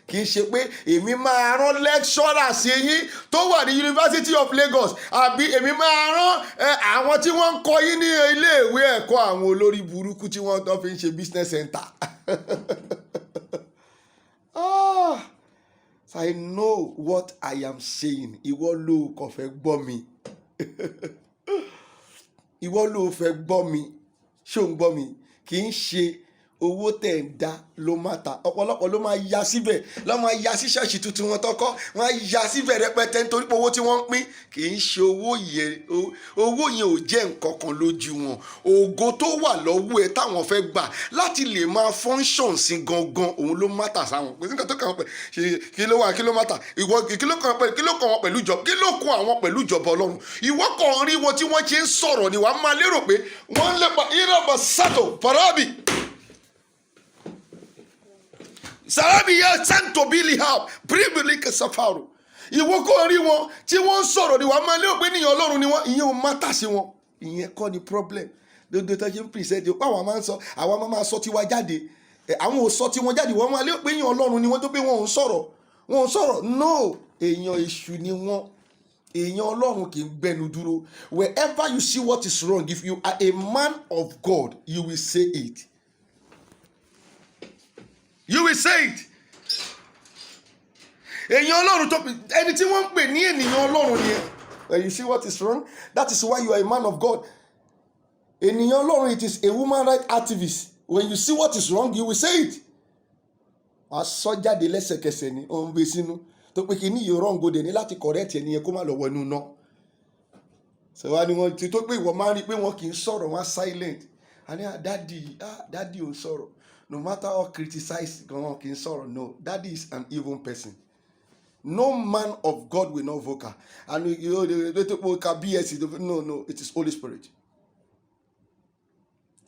Kì í ṣe pé èmi máa rán lecturer sí yín tó wà ní University of Lagos, àbí èmi máa rán àwọn tí wọ́n ń kọ́ yín ní iléèwé ẹ̀kọ́ àwọn olórí burúkú tí wọ́n tó fi ń ṣe business center. Ah, so I know what I am saying. Ìwọ ló kàn fẹ́ gbọ́ mi. Ìwọ ló fẹ́ gbọ́ mi. Ṣé ò ń gbọ́ mi? Kì í ṣe Owó tẹ̀ ń dá ló má ta. Ọ̀pọ̀lọpọ̀ ló máa ya síbẹ̀, ló máa ya sí ṣọ́ọ̀ṣì tuntun wọn tọ́kọ́, wọ́n á ya síbẹ̀ rẹpẹtẹ, nítorí pé owó tí wọ́n ń pín kì í ṣe owó yẹn. Owó yẹn ò jẹ́ nǹkan kan lójú wọn. Ògo tó wà lọ́wọ́ ẹ táwọn fẹ́ gbà láti lè máa function sí gangan, òun ló matter sáwọn. Kò sí nǹkan tó kàn wọ́n pẹ̀ ṣe. Kí ló wà? Kí ló matter? Ìwọ, kí ló kàn pẹ̀lú, kí ló kàn wọ́n pẹ̀lú ìjọba? Kí ló kàn àwọn pẹ̀lú ìjọba Ọlọ́run? Ìwọ kàn rí wọn tí wọ́n ṣe ń sọ̀rọ̀ ni wàá máa lérò pé wọ́n ń lépa ìrọ̀bà sátò farabi sarabi yẹ santo bili ha bíríbìlì kẹsàfàrò. Ìwọ kò rí wọn tí wọ́n ń sọ̀rọ̀ ni wàá máa lérò pé níyàn Ọlọ́run ni wọ́n. Ìyẹn ò matter sí wọn. Ìyẹn kọ́ ni problem. Dodo tó ṣe ń present pé àwọn máa ń sọ, àwọn máa sọ tiwa jáde. Àwọn ò sọ tiwọn jáde. Wọ́n máa lérò pé yàn Ọlọ́run ni wọ́n, tó pé wọn ò ń sọ̀rọ̀, wọn ò ń sọ̀rọ̀. No, èèyàn èṣù ni wọ́n. Èèyàn Ọlọ́run kì í gbẹnu dúró. Wherever you see what is wrong, if you are a man of God, you will say it, you will say it. Èèyàn Ọlọ́run tó ẹni tí wọ́n ń pè ní ènìyàn Ọlọ́run ni ẹ. When you see what is wrong, that is why you are a man of God. Ènìyàn Ọlọ́run, it is a woman right activist. When you see what is wrong, you will say it. Wàá sọ jáde lẹ́sẹ̀kẹsẹ̀ ni. Ó ń gbé sínú tó pé kí ní yìí wrong o, dẹ̀ ní láti correct ẹni yẹn kó má lọ wọnú náà. Sọ wá ni wọ́n ti tó pé ìwọ máa ń rí i pé wọn kì í sọ̀rọ̀, wọn silent. Àní, "Ah, daddy, ah, daddy ò sọ̀rọ̀. No matter how criticize gan, wọn kì í sọ̀rọ̀." No, daddy is an even person. No man of God will not vocal. And you know the tó pé ka BSc. No, no, it is Holy Spirit.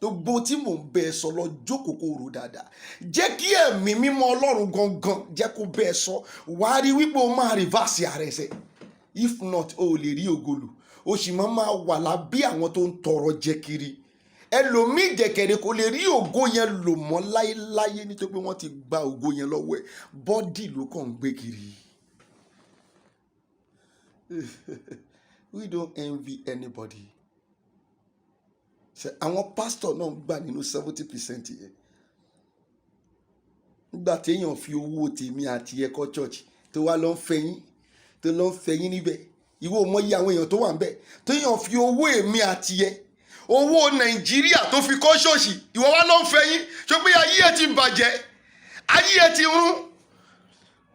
Gbogbo tí mò ń bẹ ẹ sọ, lọ jókòó kó rò dáadáa. Jẹ́ kí Ẹ̀mí Mímọ́ Ọlọ́run gangan jẹ́ kó bẹ ẹ sọ. Wàá rí wípé o máa reverse ara ẹsẹ̀. If not, o ò lè rí ògolo, o sì máa máa wà lábẹ́ àwọn tó ń tọrọ jẹ kiri. Ẹlòmíì jẹ̀kẹ̀rẹ̀ kò lè rí ògo yẹn lò mọ́ láéláyé, nítorí pé wọ́n ti gba ògo yẹn lọ́wọ́ ẹ̀. Body ló kàn ń gbé kiri. We don't envy anybody. Ṣe àwọn pásítọ̀ náà gbà nínú 70% yẹn? Nígbà téèyàn fi owó tèmi àti ẹ̀kọ́ church, tó wá lọ ń fẹ̀yìn, tó lọ ń fẹ̀yìn níbẹ̀, ìwọ ò mọyì àwọn èèyàn tó wà níbẹ̀. Téèyàn fi owó èmi àti ẹ, owó Nàìjíríà, tó fi kọ́ ṣọ́ọ̀ṣì, ìwọ wá lọ ń fẹ̀yìn. Ṣé pé ayé ẹ ti bàjẹ́? Ayé ẹ ti rún.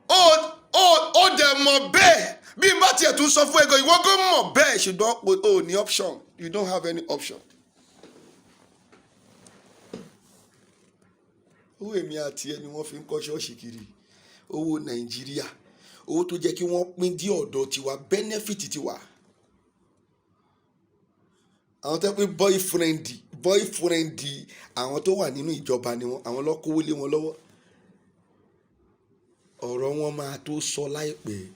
Ó dẹ̀ mọ̀ bẹ́ẹ̀. Bí n bá tiẹ̀ tún sọ fún ẹ gan, ìwọ gan mọ̀ bẹ́ẹ̀, ṣùgbọ́n o ò ní option. You don't have any option. Owó èmi àti ẹni wọ́n fi ń kọ́ ṣọ́ọ̀ṣì kiri, owó Nàìjíríà, owó tó jẹ́ kí wọ́n pín dí ọ̀dọ̀ tiwa, benefit tiwa. Àwọn tó pé boyfriend àwọn tó wà nínú ìjọba ni wọn, àwọn ló kówó lé wọn lọ́wọ́. Ọ̀rọ̀ wọn máa tó sọ láìpẹ́.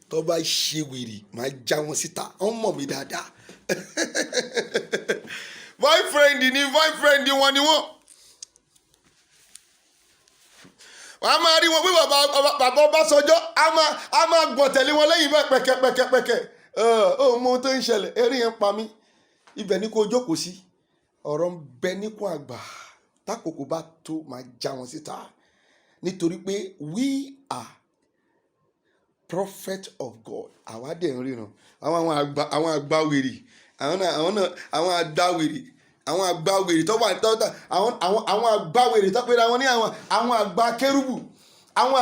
Tó bá ṣe wèrè, máa já wọn síta. Wọ́n mọ̀ mí dáadáa. Boyfriend ni boyfriend wọn ni wọ́n. Wọ́n á máa rí wọn pé bàbá Ọbásanjọ́ á máa gbọ̀n tẹ̀lé wọn lẹ́yìn bẹ́ẹ̀ pẹ̀kẹ̀pẹ̀kẹ̀pẹ̀kẹ̀. Ó mọ ohun tó ń ṣẹlẹ̀. Eré yẹn pa mí. Ibẹ̀ ni kò jókòó sí. Ọ̀rọ̀ ń bẹ níkùn àgbà. Tákòkò bá tó, máa já wọn síta, nítorí pé we are prophet of God. Àwa dẹ̀ ń ríran. Àwọn àgbà wèrè, àwọn náà, àwọn àgbà wèrè tó wà tó àwọn àgbà wèrè tó pera wọn ní àwọn àgbà kérúbù, àwọn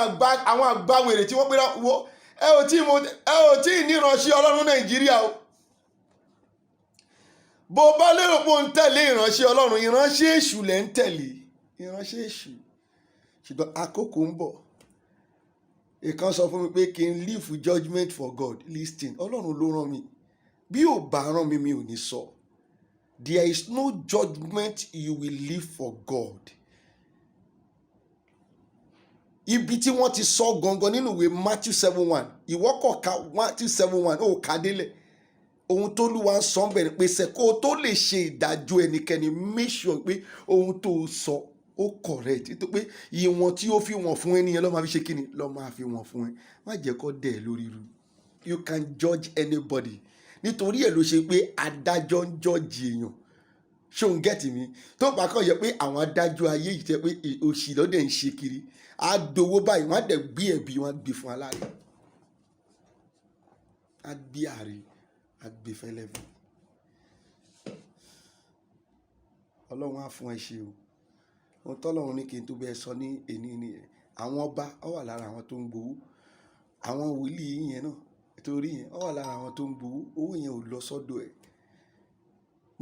àgbà wèrè tí wọ́n pera wọ. Ẹ ò tí ì níranṣẹ́ Ọlọ́run Nàìjíríà o. Bó bá lérò pé ó ń tẹ̀lé ìránṣẹ́ Ọlọ́run, ìránṣẹ́ èṣù lẹ̀ ń tẹ̀lé, ìránṣẹ́ èṣù. Ṣùgbọ́n àkókò ń bọ̀. Ìkan sọ fún mi pé kí n leave judgement for God. Listen, Ọlọ́run ló rán mi. Bí ò bá rán mi, mi ò ní sọ. There is no judgement you will leave for God. Ibi tí wọ́n ti sọ gangan nínú ìwé Matthew 7:1, ìwọ kọ̀ ka Matthew 7:1, ó kà délẹ̀. Ohun tó lúwa ń sọ ń bẹ̀rẹ̀ pé ṣe kó o tó lè ṣe ìdájọ́ ẹnikẹ́ni, make sure pé ohun tó o sọ ó correct, nítorí pé ìwọ̀n tí ó fi wọ̀n fún ẹni yẹn ló máa fi ṣe kíni, ló máa fi wọ̀n fún ẹ. Má jẹ́ kó dẹ̀ lórí ru. You can judge anybody. Nítorí ẹ̀ ló ṣe pé adájọ́ ń judge èèyàn. Ṣé òun get mi? Tó bá kàn yẹ pé àwọn adájọ́ ayé yìí tẹ́ pé òṣì lọ́dẹ̀ ń ṣe kiri, á dowó báyìí, wọ́n á dẹ̀ gbé ẹ̀bí wọn á gbé fún aláàrẹ, á gbé ààrẹ, á gbé fẹ́lẹ́bí. Ọlọ́run á fún ẹ ṣe o. Ohun tọ́lọ́run ní kí n tó bẹ́ẹ̀ sọ ní èní nìyẹn. Àwọn ọba, ó wà lára àwọn tó ń gbowó. Àwọn wòlíì yẹn náà torí yẹn, ó wà lára àwọn tó ń gbowó. Owó yẹn ò lọ sọ́dọ̀ ẹ̀.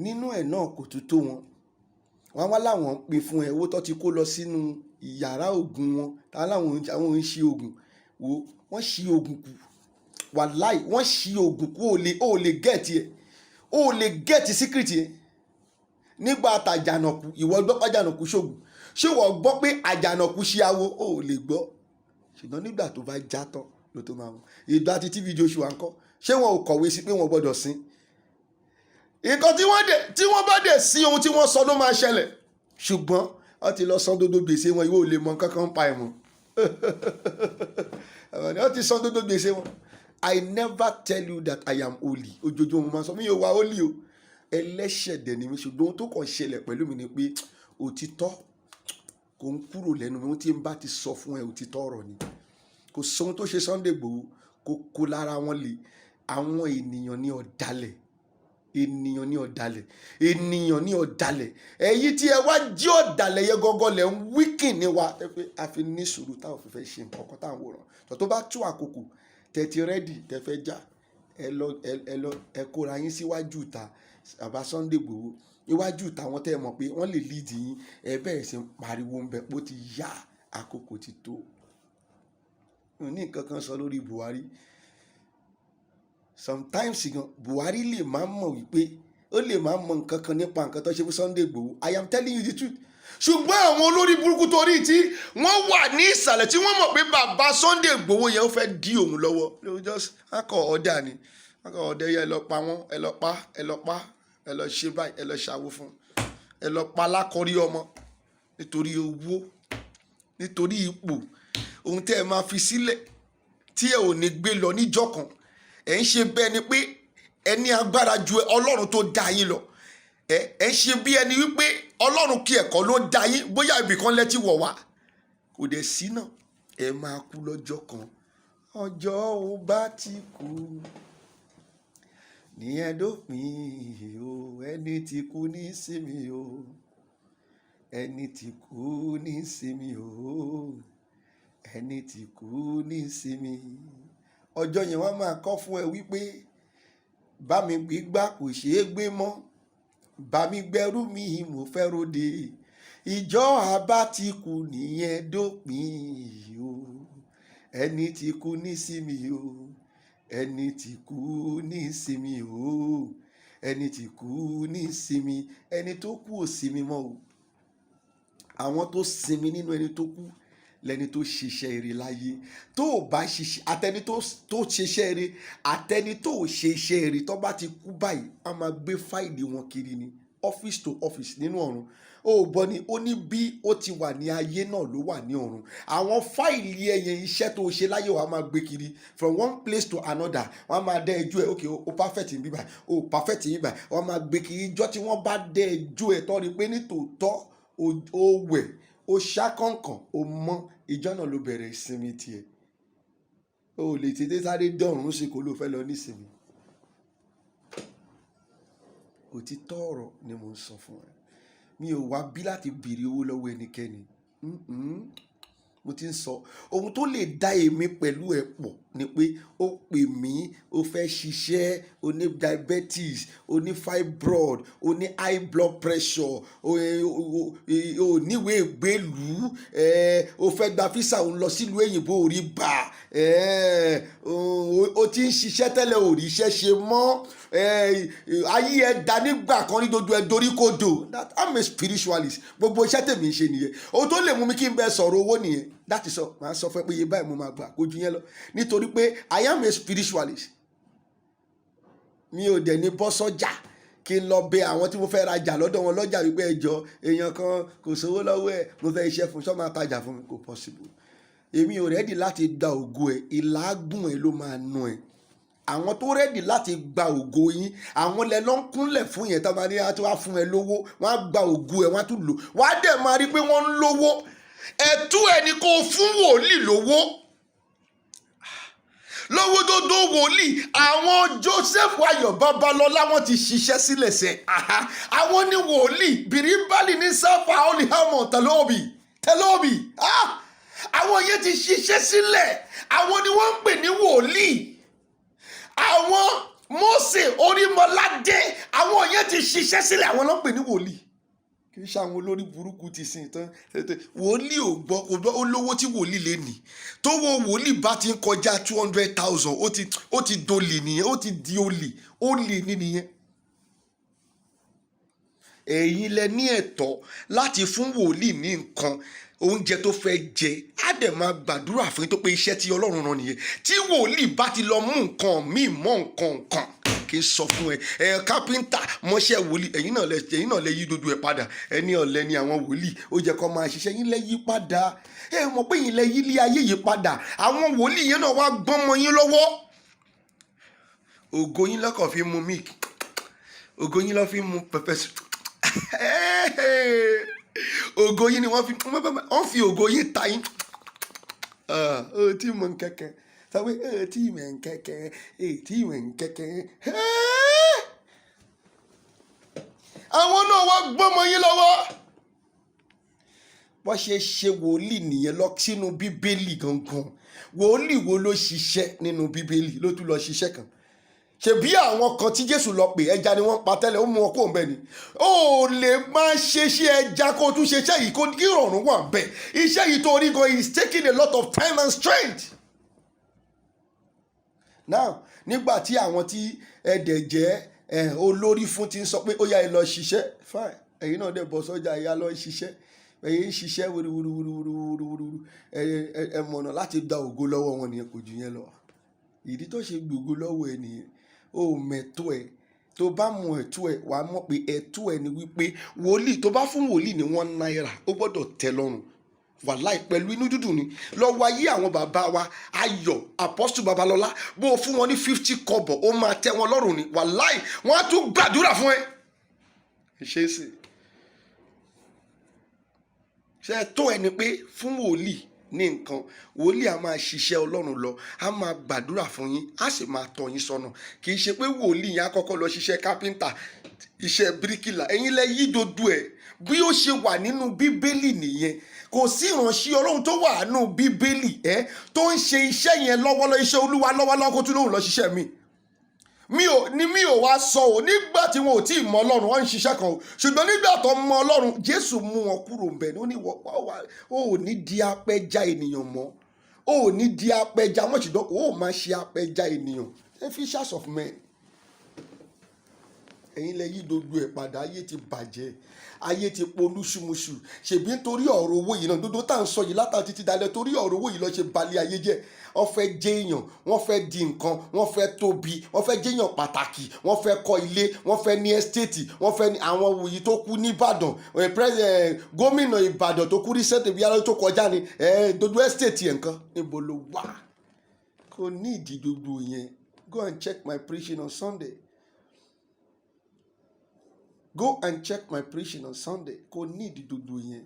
Nínú ẹ̀ náà, kò tún tó wọn. Wọ́n wá láwọn ń pín fún ẹ, owó tó ti kó lọ sínú ìyàrá ògùn wọn, tá láwọn àwọn ń ṣe ògùn wo. Wọ́n ṣe ògùn kù, wàláì, wọ́n ṣe ògùn kù. Ó lè get ẹ̀, ó lè get secret yẹn. Nígbà tàjànàkú, ìwọ gbọ́ pé àjànàkú ṣògùn? Ṣé ìwọ gbọ́ pé àjànàkú ṣe awo? Ó lè gbọ́. Ṣùgbọ́n nígbà tó bá já tán ló tó máa mọ̀. Ìgbà tí TB Joshua ńkọ́? Ṣé wọn ò kọ̀wé sí pé wọ́n gbọ́dọ̀ sin nǹkan tí wọ́n dẹ̀ tí wọ́n bá dẹ̀ sí? Ohun tí wọ́n sọ ló máa ṣẹlẹ̀. Ṣùgbọ́n wọ́n ti lọ san gbogbo gbèsè wọn. Ìwọ ò lè mọ nǹkan kan pa ẹ̀ mọ́. Wọ́n ti san gbogbo gbèsè wọn. I never tell you that I am holy. Ojoojúmọ́ mo máa sọ, mi ò wá holy o, ẹlẹ́ṣẹ̀ dẹ̀ ni mi. Ṣùgbọ́n ohun tó kàn ṣẹlẹ̀ pẹ̀lú mi ni pé òtítọ́ kò ń kúrò lẹ́nu mi. Ohun tí n bá ti sọ fún ẹ, òtítọ́ ọ̀rọ̀ ni. Kò sóhun tó ṣe Sunday Igboho kó kó lára wọn lè. Àwọn ènìyàn ní ọ̀dàlẹ̀, ènìyàn ní ọ̀dàlẹ̀, ènìyàn ní ọ̀dàlẹ̀. Èyí tí ẹ wá jí ọ̀dàlẹ̀ yẹn gọ́gọ́ lẹ̀ ń wíkìn ní wa. Ẹ pé a fi ní sùúrù táwọn fi fẹ́ ṣe nǹkan kan táwọn wòran tó tó bá tú àkókò tẹ ti ready, tẹ fẹ́ já, ẹ lọ, ẹ lọ, ẹ kóra yín síwájú ìta bàbá Sunday Igboho, iwájú ìta wọn tẹ́ ẹ mọ̀ pé wọ́n lè lead yín. Ẹ bẹ̀rẹ̀ sí ń pariwo ń bẹ pé ó ti yá, àkókò ti tó. Mi ò ní nǹkan kan sọ lórí Buhari. Sometimes gan, Buhari lè má mọ̀ wípé ó lè má mọ̀ nǹkan kan nípa nǹkan tó ṣe fún Sunday Igboho. I am telling you the truth. Ṣùgbọ́n àwọn olórí burúkú torí tí wọ́n wà ní ìsàlẹ̀, tí wọ́n mọ̀ pé bàbá Sunday Igboho yẹn, ó fẹ́ dí òun lọ́wọ́, they will just akọ ọ̀dà ni akọ ọ̀dà yẹn. Ẹ lọ pa wọ́n, ẹ lọ pa, ẹ lọ pa, ẹ lọ ṣe báyìí, ẹ lọ ṣàwo fún, ẹ lọ pa alákọ̀rí ọmọ nítorí owó, nítorí ipò. Ohun tẹ́ ẹ máa fi sílẹ̀ tí ẹ ò ní gbé lọ níjọ́ kan, ẹ ń ṣe bẹ́ẹ̀ ni pé ẹ ní agbára ju Ọlọ́run tó dá yín lọ. Ẹ ń ṣe bí ẹni wípé Ọlọ́run kí ẹ̀kọ́ ló dá yín, bóyá ibìkan lẹ́tí wọ̀ wá kò dẹ̀ sí náà. Ẹ máa kú lọ́jọ́ kan. Ọjọ́ ò bá ti kú ní ẹ̀dópin o. Ẹni tí kú ní sinmi o, ẹni tí kú ní sinmi o, ẹni tí kú ní sinmi. Ọjọ́ yẹn, wọ́n máa kọ́ fún ẹ wípé bá mi gbígbá kò ṣeé gbé mọ́, bá mi gbẹ́rú mi, mo fẹ́ ròde. Ìjọ àbá ti kú nìyẹn dópin o. Ẹni tí kú ní sinmi o, ẹni tí kú ní sinmi o, ẹni tí kú ní sinmi. Ẹni tó kú ò sinmi mọ́ o. Àwọn tó sinmi nínú ẹni tó kú lẹni tó ṣiṣẹ́ ire láyé. Tó o bá ṣiṣẹ́, àtẹni tó ṣiṣẹ́ ire, àtẹni tó ò ṣe iṣẹ́ ire, tó bá ti kú báyìí, a máa gbé fáìlì wọn kiri ní office to office nínú ọ̀run. Ó gbọ́ ni, ó ní bí ó ti wà ní ayé náà ló wà ní ọ̀run. Àwọn fáìlì ẹ̀yẹn, iṣẹ́ tó ṣe láyé, wàá máa gbé kiri from one place to another. Wọ́n á máa dẹ́ ẹjọ́ ẹ̀. Ok, o perfect ní bíbá, o perfect ní bíbá. Wọ́n á máa gbé kiri. Ijọ́ tí wọ́n bá dẹ́ ẹjọ́ ẹ̀ tọ́ rí pé ní tòótọ́ o wẹ̀, o ṣá kọ̀ǹkàn, o mọ́, ìjọ́ náà ló bẹ̀rẹ̀ ìsinmi tiẹ̀. O lè tètè sáré dọ̀rùn sí kó ló fẹ́ lọ nísinmi. Òtítọ́ ọ̀rọ̀ ni mò ń sọ fún ẹ. Mi ò wá bí láti béèrè owó lọ́wọ́ ẹnikẹ́ni. Mo ti ń sọ ohun tó lè dá èmi pẹ̀lú ẹ̀ pọ̀ ni pé ó pè mí, ó fẹ́ ṣiṣẹ́, ó ní diabetes, ó ní fibroid, ó ní high blood pressure, ó níwèé ìgbélùú, ó fẹ́ gba visa, ó ń lọ sílùú òyìnbó, ò rí gbà, ó ti ń ṣiṣẹ́ tẹ́lẹ̀, ò rí iṣẹ́ ṣe mọ́, ayé ẹ da nígbà kan ní gbogbo ẹ dorí kodò. That I'm a spiritualist. Gbogbo iṣẹ́ tèmi ń ṣe nìyẹn. Ohun tó lè mú mi kí n bẹ sọ̀rọ̀ owó nìyẹn. That is all. Màá sọ fún ẹ pé iye báyìí mo máa gbà, kó ju yẹn lọ, nítorí pé I am a spiritualist. Mi ò dẹ̀ ní bọ́ sọ́jà kí n lọ bẹ àwọn tí mo fẹ́ rajà lọ́dọ̀ wọn lọ́jà wípé ẹjọ́, èèyàn kan kò sówó lọ́wọ́ ẹ̀, mo fẹ́ iṣẹ́ fún, sọ́ máa tajà fún mi? Kò possible. Èmi ò ready láti gba ògo ẹ̀. Ìlágùn ẹ̀ ló máa nu ẹ̀. Àwọn tó ready láti gba ògo yín, àwọn lẹ lọ ń kúnlẹ̀ fún yẹn. Tó bá ní wọ́n á fún ẹ lówó, wọ́n á gba ògo ẹ̀, wọ́n á tún lò, wọ́n á dẹ̀ máa rí pé wọ́n ń lówó. Ẹ̀tú ẹni kó fún wòlíì lówó. Lọ́wọ́ dodo wòlíì, àwọn Joseph Ayọ̀ Babalọ́lá, wọ́n ti ṣiṣẹ́ sílẹ̀ sẹ́. Àwọn ní wòlíì bìrìbálì ní sáfà olùhámọ̀ tẹlóbì tẹlóbì. Àwọn yẹn ti ṣiṣẹ́ sílẹ̀, àwọn ni wọ́n ń pè ní wòlíì. Àwọn Mósè Orímọládé, àwọn yẹn ti ṣiṣẹ́ sílẹ̀, àwọn ló ń pè ní wòlíì. Kì í ṣe àwọn olórí burúkú ti sìn tán. Wòlíì ò gbọ́, kò gbọ́. Olówó tí wòlíì lè ní, tó wo wòlíì bá ti ń kọjá 200,000, ó ti dolè nìyẹn, ó ti di olè, olè ní nìyẹn. Ẹ̀yin lẹ ní ẹ̀tọ́ láti fún wòlíì ní nǹkan oúnjẹ tó fẹ́ jẹ, á dẹ̀ máa gbàdúrà fún yín, tó pé iṣẹ́ tí Ọlọ́run rán nìyẹn. Tí wòlíì bá ti lọ mú nǹkan míì mọ́ nǹkan nǹkan, kì í sọ fún ẹ ẹ kápẹ́ńtà mọ́ṣẹ́ wòlíì. Ẹ̀yin náà lẹ yí dodo ẹ̀ padà. Ẹni ọ̀lẹ ni àwọn wòlíì, ó jẹ́ kó máa ṣiṣẹ́. Yín lẹ yí padà. Ẹ mọ̀ pé yín lẹ yí ilé ayé yìí padà. Àwọn wòlíì yẹn náà wá gbọ́n mọ́ yín lọ́wọ́. Ògo yín lọ́kàn fi mu milk, ògo yín lọ́ fi mu pepper soup, ògo yín ni wọ́n fi ògo yín ta yín. Ó tí mọ̀ nkẹ́kẹ́ sọ pé ó tí mọ̀ nkẹ́kẹ́, ó tí mọ̀ nkẹ́kẹ́. Àwọn náà wá gbọ́mọ yín lọ́wọ́. Wọ́n ṣe ṣe wòlíì nìyẹn lọ sínú Bíbélì gangan. Wòlíì wo ló ṣiṣẹ́ nínú Bíbélì ló tún lọ ṣiṣẹ́ kan? Ṣebí àwọn kan tí Jésù lọ pè, ẹja ni wọ́n pa tẹ́lẹ̀, ó mú wọn kó ń bẹ̀ ni. Ó lè máa ṣe iṣẹ́ ẹja kó tún ṣe iṣẹ́ yìí, kó kí ìrọ̀rùn wà bẹ́ẹ̀. Iṣẹ́ yìí tó rí gan is taking a lot of time and strength. Now, nígbà tí àwọn tí ẹ̀dẹ̀ jẹ́ olórí fún ti ń sọ pé ó yá, ẹ lọ ṣiṣẹ́, fine. Ẹ̀yin náà dẹ̀ bọ́ sọ́jà, ẹ̀yà lọ ṣiṣẹ́. Ẹ̀yin ń ṣiṣẹ́ wúruwúruwúruwúruwúru. Ẹ mọ̀nà láti gba ògo lọ́wọ́ wọn nìyẹn, kò jù yẹn lọ. Ìdí tó ṣe gbògo lọ́wọ́ ẹ nìyẹn. Ó mẹ̀tọ́ ẹ. Tó bá mọ ẹ̀tọ́ ẹ, wàá mọ̀ pé ẹ̀tọ́ ẹ ni wípé wòlíì tó bá fún wòlíì ní ₦1, ó gbọ́dọ̀ tẹ́ lọ́rùn, wàláì, pẹ̀lú inú dúdùn ni. Lọ́wọ́ ayé àwọn bàbá wa Ayọ̀ Apostle Babalọ́lá, bó o fún wọn ní 50 kọ́bọ̀, ó máa tẹ́ wọn lọ́rùn ni. Wàláì, wọ́n á tún gbàdúrà fún ẹ. Ṣé é sì ṣe tó ẹni pé fún wòlíì ní nǹkan, wòlíì á máa ṣiṣẹ́ Ọlọ́run lọ, á máa gbàdúrà fún yín, á sì máa tọ́ yín sọ́nà. Kì í ṣe pé wòlíì yẹn á kọ́kọ́ lọ ṣiṣẹ́ kápẹ́ńtà, iṣẹ́ bíríkìlà. Ẹ̀yin lẹ yí dodo ẹ̀. Bí ó ṣe wà nínú Bíbélì nìyẹn. Kò sí ìránṣẹ́ Ọlọ́run tó wà nínú Bíbélì ẹ tó ń ṣe iṣẹ́ yẹn lọ́wọ́lọ́wọ́, iṣẹ́ Olúwa lọ́wọ́lọ́wọ́, kó tún lóhùn lọ ṣiṣẹ́ mi. Mi ò ní, mi ò wá sọ ò. Nígbà tí wọn ò tí ì mọ Ọlọ́run, wọn ń ṣiṣẹ́ kan o. Ṣùgbọ́n nígbà tó mọ Ọlọ́run, Jésù mú wọn kúrò ń bẹ̀ ní. Ó ní ó ò ní di apẹja ènìyàn mọ́, ó ò ní di apẹja mọ́, ṣùgbọ́n ó máa ṣe apẹja ènìyàn, a fishers of men. Ẹ̀yin lẹ yí gbogbo ẹ̀ padà. Ayé ti bàjẹ́, ayé ti polúṣumuṣù. Ṣèbí nítorí ọ̀rọ̀ owó yìí náà, gbogbo tá à ń sọ yìí látàrí títí dalẹ̀, torí ọ̀rọ̀ owó yìí lọ ṣe balẹ̀ ayé jẹ́. Wọ́n fẹ́ jẹ́ èèyàn, wọ́n fẹ́ di nǹkan, wọ́n fẹ́ tóbi, wọ́n fẹ́ jẹ́yàn pàtàkì, wọ́n fẹ́ kọ́ ilé, wọ́n fẹ́ ní estate, wọ́n fẹ́ ní àwọn wòye tó kú nìbàdàn, gómìnà Ìbàdàn tó kú recent bí alẹ́ tó kọjá ni gbogbo estate yẹn nǹkan. Níbo ló wà? Kò ní ìdí gbogbo yẹn. Go and check my preaching on Sunday. Go and check my preaching on Sunday. Kò ní ìdí gbogbo yẹn.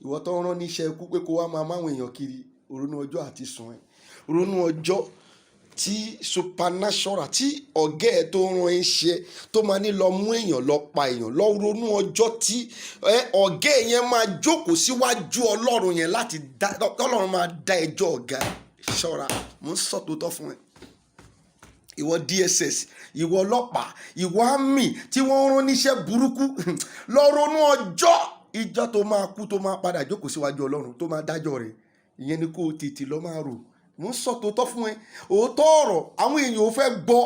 Ìwọ tó ń rán níṣẹ́ ikú pé kó wá máa máwọn èèyàn kiri, ronú ọjọ́ àti sùn ẹ̀, ronú ọjọ́ tí supernatural tí ọ̀gá ẹ̀ tó rán ẹ ṣe tó máa ní lọ mú èèyàn, lọ pa èèyàn, lọ ronú ọjọ́ tí ọ̀gá ẹ̀ yẹn máa jókòó síwájú Ọlọ́run yẹn láti dá, Ọlọ́run máa dá ẹjọ́ ọ̀gá ẹ̀. Ṣọ́ra, mò ń sọ tòótọ́ fún ẹ. Ìwọ DSS, ìwọ ọlọ́pàá, ìwọ army tí wọ́n rán níṣẹ́ burúkú, lọ ronú ọjọ́ ìjọ tó máa kú, tó máa padà jókòó síwájú Ọlọ́run tó máa dájọ́ rẹ̀. Ìyẹn ni kó o tètè lọ máa rò. Mò ń sọ tòótọ́ fún ẹ. Òótọ́ ọ̀rọ̀ àwọn èèyàn ò fẹ́ gbọ́.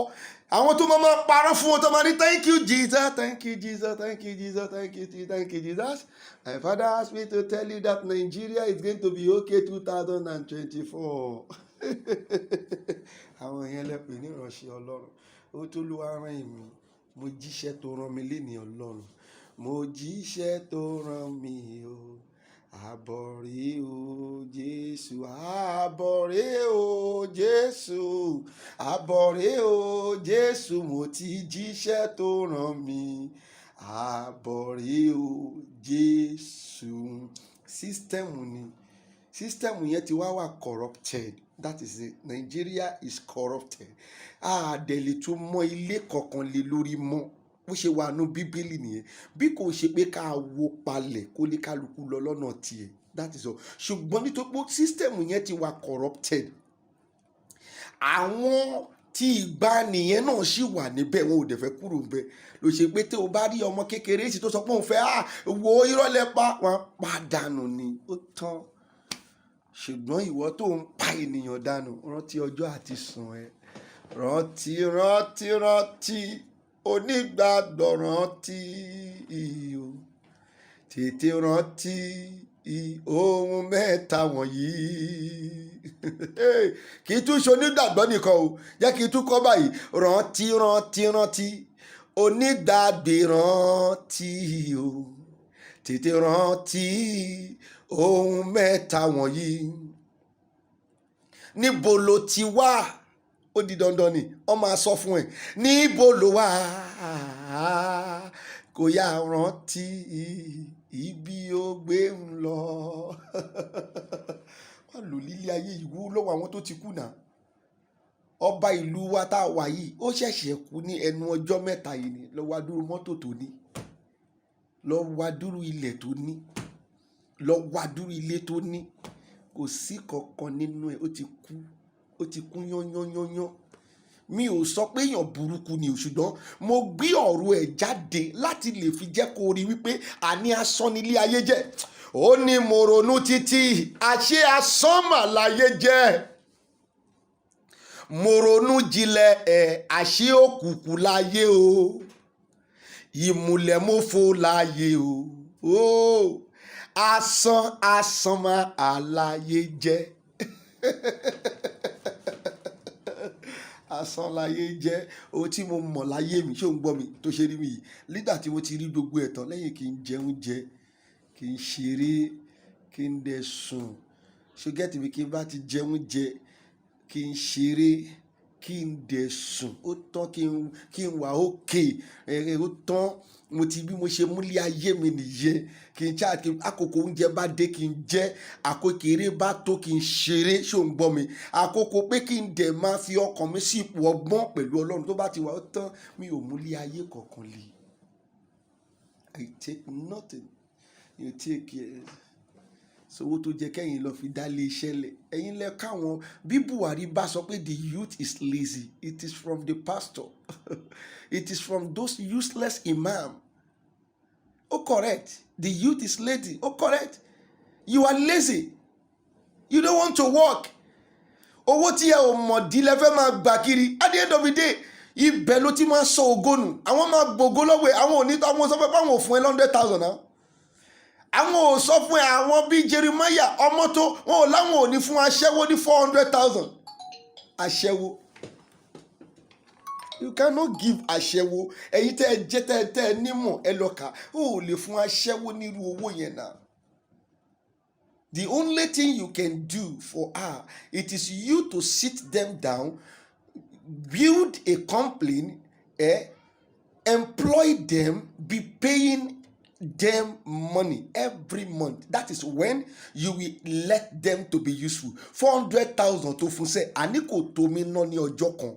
Àwọn tó máa máa parọ́ fún wọn, tó máa ní, "Thank you, Jesus, thank you, Jesus, thank you, Jesus, thank you, thank you, Jesus. My father asked me to tell you that Nigeria is going to be okay 2024." Àwọn yẹn lẹ pè ní ìránṣẹ́ Ọlọ́run. Ó tó ló wá rán èmi, mo jíṣẹ́ tó rán mi lénìí. Ọlọ́run, mo jíṣẹ́ tó rán mi o. Àbọ̀ rèé o, Jésù, àbọ̀ rèé o, Jésù, àbọ̀ rèé o, Jésù. Mo ti jíṣẹ́ tó rán mi, àbọ̀ rèé o, Jésù. System ni. System yẹn ti wá wà corrupted. That is it. Nigeria is corrupted. A dẹ̀ lè tún mọ ilé kankan lé lórí mọ́. Bó ṣe wà nú Bíbélì nìyẹn, bí kò ṣe pé ká wo palẹ̀ kó lè kálukú lọ lọ́nà tiẹ̀. That is all. Ṣùgbọ́n nítorí pé system yẹn ti wà corrupted, àwọn tí ìgbà nìyẹn náà sì wà níbẹ̀, wọn ò dẹ̀ fẹ́ kúrò níbẹ̀. Ló ṣe pé tí o bá rí ọmọ kékeré sì tó sọ pé òun fẹ́ à wo, irọ́ lẹ pa, wọn pa dànù ni, ó tán. Ṣùgbọ́n ìwọ tó ń pa ènìyàn dànù, rántí ọjọ́ àti sùn ẹ. Rántí, rántí, rántí, onígbàgbọ́, rántí o. Tètè rántí ohun mẹ́ta wọ̀nyí. Kì í tún ṣe onígbàgbọ́ nìkan o, jẹ́ kí n tún kọ́ báyìí: rántí, rántí, rántí, onígbàgbé, rántí o. Tètè rántí ohun mẹ́ta wọ̀nyí. Níbo ló ti wá? Ó di dandan ni wọ́n máa sọ fún ẹ níbo ló wà. Kò yá, rántí ibi ó gbé ń lọ. Wọ́n lò lílé ayé ìwú lọ́wọ́ àwọn tó ti kú náà. Ọba ìlú wa tá a wà yìí, ó ṣẹ̀ṣẹ̀ kú ní ẹnu ọjọ́ 3 yìí ni. Lọ́wọ́ adúrú mọ́tò tó ní, lọ́wọ́ adúrú ilẹ̀ tó ní, lọ́wọ́ adúrú ilé tó ní, kò sí kankan nínú ẹ̀. Ó ti kú, ó ti kú yányányányán. Mi ò sọ pé èèyàn burúkú ni o, ṣùgbọ́n mo gbé ọ̀rọ̀ ẹ̀ jáde láti lè fi jẹ́ kó rí wípé àní asán nílé ayé jẹ́. Ó ní mo ronú títí, àṣé asán mà láyé jẹ́. Mo ronú jinlẹ̀ ẹ̀, àṣé òkùnkùn láyé o, ìmùlẹ̀mófo láyé o. Ó asán, asán máa àláyé jẹ́. Asán láyé jẹ́. Ohun tí mo mọ̀ láyé mi, ṣé o ń gbọ́ mi tó ṣe rí mi yìí? Nígbà tí mo ti rí gbogbo ẹ̀ tán, lẹ́yìn kí n jẹun jẹ, kí n ṣeré, kí n dẹ̀ sùn. Ṣé get mi? Kí n bá ti jẹun jẹ, kí n ṣeré, kí n dẹ̀ sùn, ó tán. Kí n wà okay ẹ̀, ó tán. Mo ti bí mo ṣe múlé ayé mi nìyẹn. Kí n ṣáà kí àkókò oúnjẹ bá dé, kí n jẹ, àkókò eré bá tó, kí n ṣeré. Ṣé o ń gbọ́ mi? Àkókò pé kí n dẹ̀ máa fi ọkàn mi sí ipò ọgbọ́n pẹ̀lú Ọlọ́run tó bá ti wà, ó tán. Mi ò múlé ayé kankan le. I take nothing. You take care. So owó tó jẹ́ kẹ́yìn lọ fi dá lé iṣẹ́ lẹ̀, ẹ̀yin lẹ káwọn. Bí Buhari bá sọ pé the youth is lazy, it is from the pastor, it is from those useless imam. Oh, correct, the youth is lazy. Oh, correct, you are lazy, you don't want to work. Owó tí ẹ ò mọ̀ dí lẹ fẹ́ máa gbà kiri. At the end of the day, ibẹ̀ ló ti máa sọ ògo nù. Àwọn máa gbògo lọ́wọ́ ẹ̀. Àwọn ò ní, àwọn sọ pé àwọn ò fún ẹ 100,000 náà. Àwọn ò sọ fún ẹ. Àwọn bíi Jeremiah ọmọ tó wọn ò láwọn ò ní fún aṣẹ́wó ní 400,000. Aṣẹ́wó, you cannot give aṣẹ́wó. Ẹ̀yin tẹ́ ẹ jẹ́ tẹ́ ẹ nímọ̀, ẹ lọ kà ó. Ò lè fún aṣẹ́wó nírú owó yẹn náà. The only thing you can do for her, it is you to sit them down, build a company, employ them, be paying them money every month. That is when you will let them to be useful. 400,000 tó fún sẹ́, àní kò tó mi ná ní ọjọ́ kan.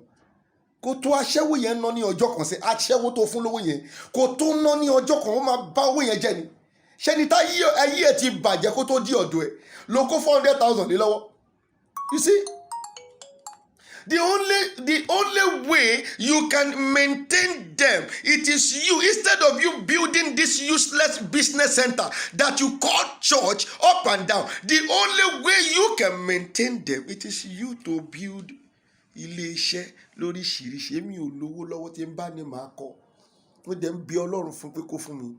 Kò tó aṣẹ́wó yẹn ná ní ọjọ́ kan sẹ́. Aṣẹ́wó tó fún lówó yẹn, kò tó ná ní ọjọ́ kan. Ó máa bá owó yẹn jẹ́ ni. Ṣẹ́ni tá ayé ẹ̀ ti bàjẹ́ kó tó di ọ̀dọ̀ ẹ̀ ló kó 400,000 lé lọ́wọ́. You see, the only way you can maintain them, it is you, instead of you building this useless business center that you call church up and down, the only way you can maintain them, it is you to build ilé iṣẹ́ lóríṣiríṣi. Èmi ò lówó lọ́wọ́. Tí n bá ní màá kọ́, mo dẹ̀ ń bi Ọlọ́run fún pé kó fún mi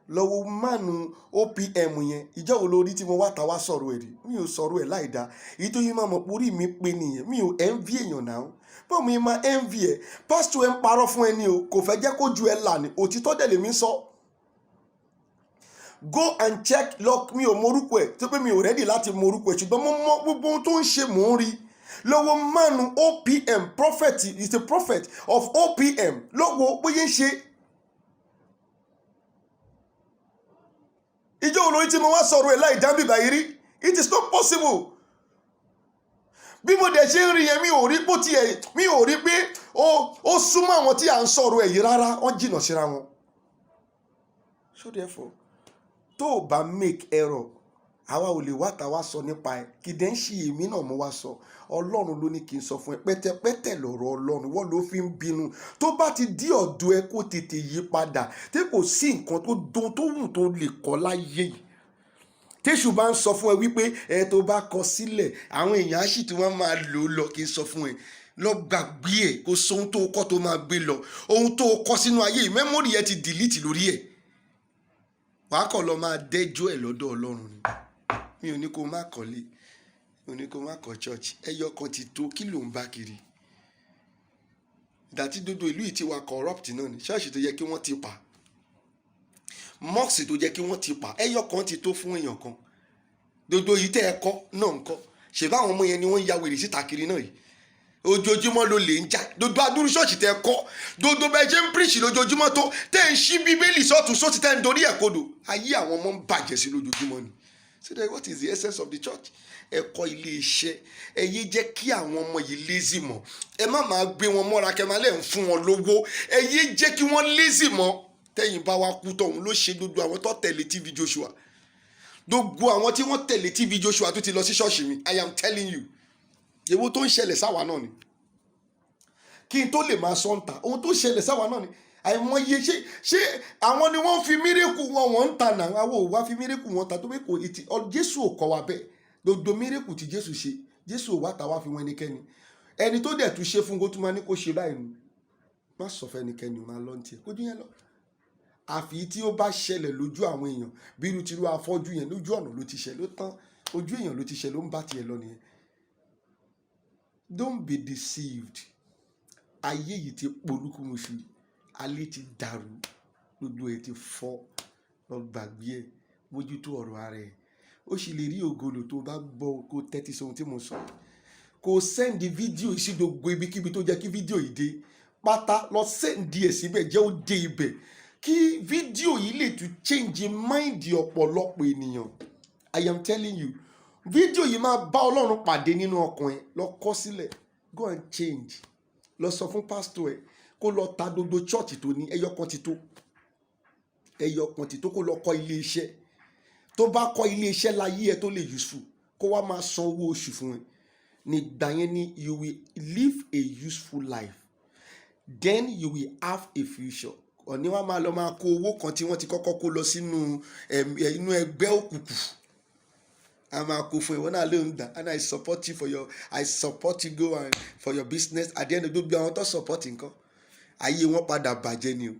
lọ́wọ́. Mánu OPM yẹn, ìjọ wo lórí tí mo wá ta wá sọ̀rọ̀ ẹ̀ rí? Mi ò sọ̀rọ̀ ẹ̀ láì dáa. Èyí tó yín máa mọ̀ pé orí mi pé nìyẹn. Mi ò envy èèyàn náà. Báwo mi máa envy ẹ̀? Pásítọ̀ ẹ̀ ń parọ́ fún ẹni o, kò fẹ́ jẹ́ kó ju ẹ là ní. Òtítọ́ dẹ̀ lèmi ń sọ. Go and check. Lọ, mi ò morúkọ ẹ̀ tó pé mi ò ready láti morúkọ ẹ̀, ṣùgbọ́n mo mọ gbogbo ohun tó ń ṣe, mò ń rí lọ́wọ́. Mánu OPM prophet is a prophet of OPM lọ́wọ́ bóyá ń ṣe. Ìjọ olórí tí mo wá sọ̀rọ̀ ẹ̀ láì dábì báyìí rí? It is not possible. Bí mo dẹ̀ ṣe ń rí yẹn, mi ò rí pé tiẹ̀, mi ò rí pé ó súnmọ́ àwọn tí à ń sọ̀rọ̀ ẹ̀ yìí rárá. Wọ́n jìnnà síra wọn. So therefore, tó o bá make error, àwa ò lè wá ta wá sọ nípa ẹ. Kì í dẹ́ ń ṣe èmi náà mo wá sọ. Ọlọ́run ló ní kí n sọ fún ẹ. Pẹ́tẹ́pẹ́tẹ́ lọ̀rọ̀ Ọlọ́run wọ́n ló fi ń bínú. Tó bá ti dí ọ̀dọ̀ ẹ, kó tètè yí padà, tí kò sí nǹkan tó dùn tó wù tó lè kọ́ láyé yìí. Téṣù bá ń sọ fún ẹ wípé ẹ tó bá kọ sílẹ̀, àwọn èèyàn á sì tún wọ́n máa lò ó lọ, kí n sọ fún ẹ, lọ gbàgbé ẹ. Kó sọ ohun tó kọ́ tó máa gbé lọ. Ohun tó kọ́ sínú ayé yìí, memory ẹ ti delete lórí ẹ̀. Wàá kọ̀ lọ máa dẹ́jọ́ ẹ̀ lọ́dọ̀ Ọlọ́run ni. Mi ò ní kó má kọ́lé, mi ò ní kó má kọ́ church. Ẹyọ kan ti tó. Kí ló ń bá kiri? Ìdàtí dodo ìlú yìí ti wà corrupt náà ni. Ṣọ́ọ̀ṣì tó yẹ kí wọ́n ti pa, mosque tó jẹ́ kí wọ́n ti pa, ẹyọ kan ti tó fún èèyàn kan. Dodo yìí tẹ́ ẹ kọ́ náà ń kọ́ ṣèbá. Àwọn ọmọ yẹn ni wọ́n ń ya wèrè síta kiri náà yìí. Ojoojúmọ́ ló lè ń jà. Dodo adúrú ṣọ́ọ̀ṣì tẹ́ ẹ kọ́, dodo bẹ́ẹ̀ ṣe ń preach lójoojúmọ́ tó tẹ́ ń ṣí Bíbélì sọ́tún sósì, tẹ́ ń dorí ẹ̀ kodò, ayé àwọn ọmọ ń bàjẹ́ sí lójoojúmọ́ ni. So then, what is the essence of the church? Ẹ kọ́ ilé iṣẹ́. Ẹ yé jẹ́ kí àwọn ọmọ yìí lazy mọ́. Ẹ má máa gbé wọn mọ́ra kẹ́ máa lẹ́ ń fún wọn lówó. Ẹ yé jẹ́ kí wọ́n lazy mọ́. Tẹ́yìn bá wa kú tọ̀hún ló ṣe gbogbo àwọn tó tẹ̀lé TV Joshua, gbogbo àwọn tí wọ́n tẹ̀lé TV Joshua tó ti lọ sí ṣọ́ọ̀ṣì mi, I am telling you, èwo tó ń ṣẹlẹ̀ sáwa náà ni kí n tó lè máa sọ ń ta. Ohun tó ṣẹlẹ̀ sáwa náà ni àìmọye. Ṣé àwọn ni wọ́n fi miracle wọn wọ́n ń ta náà? Àwọn ò wá fi miracle wọn ta tó bẹ́ẹ̀ kò ìtì. Jésù ò kọ́ wa bẹ́ẹ̀. Gbogbo miracle tí Jésù ṣe, Jésù ò wá ta wá fi wọn ẹnikẹ́ni. Ẹni tó dẹ̀ tún ṣe fún kó tún máa ní kó ṣe báyìí nù. Má sọ fẹ́ ẹnikẹ́ni, máa lọ ní tiẹ̀ kójú yẹn lọ. Àfi tí ó bá ṣẹlẹ̀ lójú àwọn èèyàn, bí irú tirú afọ́jú yẹn, lójú ọ̀nà ló ti ṣẹ ló tán, ojú èèyàn ló ti ṣẹ, ló ń bá tiẹ̀ lọ nìyẹn. Don't be deceived. Ayé yìí ti polúkúmuṣu, ayé ti dàrú, gbogbo ẹ̀ ti fọ́. Lọ gbàgbé ẹ̀, mójútó ọ̀rọ̀ ara ẹ̀. Ó sì lè rí ògolo tó bá gbọ́. Kó tẹ́tí sóhun tí mo sọ, kó send fídíò yìí sí gbogbo ibikíbi tó jẹ́ kí fídíò yìí dé pátá. Lọ send ẹ̀ síbẹ̀, jẹ́ ó dé ibẹ̀, kí fídíò yìí lè tún change mind ọ̀pọ̀lọpọ̀ ènìyàn. I am telling you, fídíò yìí máa bá Ọlọ́run pàdé nínú ọkàn ẹ. Lọ kọ sílẹ̀, go and change. Lọ sọ fún pásítọ̀ ẹ kó lọ ta gbogbo church tó ní. Ẹyọ kan ti tó, ẹyọ kan ti tó. Kó lọ kọ́ ilé iṣẹ́. Tó bá kọ́ ilé iṣẹ́ láyé ẹ tó lè useful, kó wá máa san owó oṣù fún ẹ. Nígbà yẹn ni you will live a useful life, then you will have a future. Òní wọ́n máa lọ máa kó owó kan tí wọ́n ti kọ́kọ́ kó lọ sínú inú ẹgbẹ́ òkùnkùn, a máa kó fún ìwọ náà ló ń gbà. And I support you for your, I support you, go and for your business. At the end of gbogbo àwọn tó support nǹkan, ayé wọn padà bàjẹ́ ni o.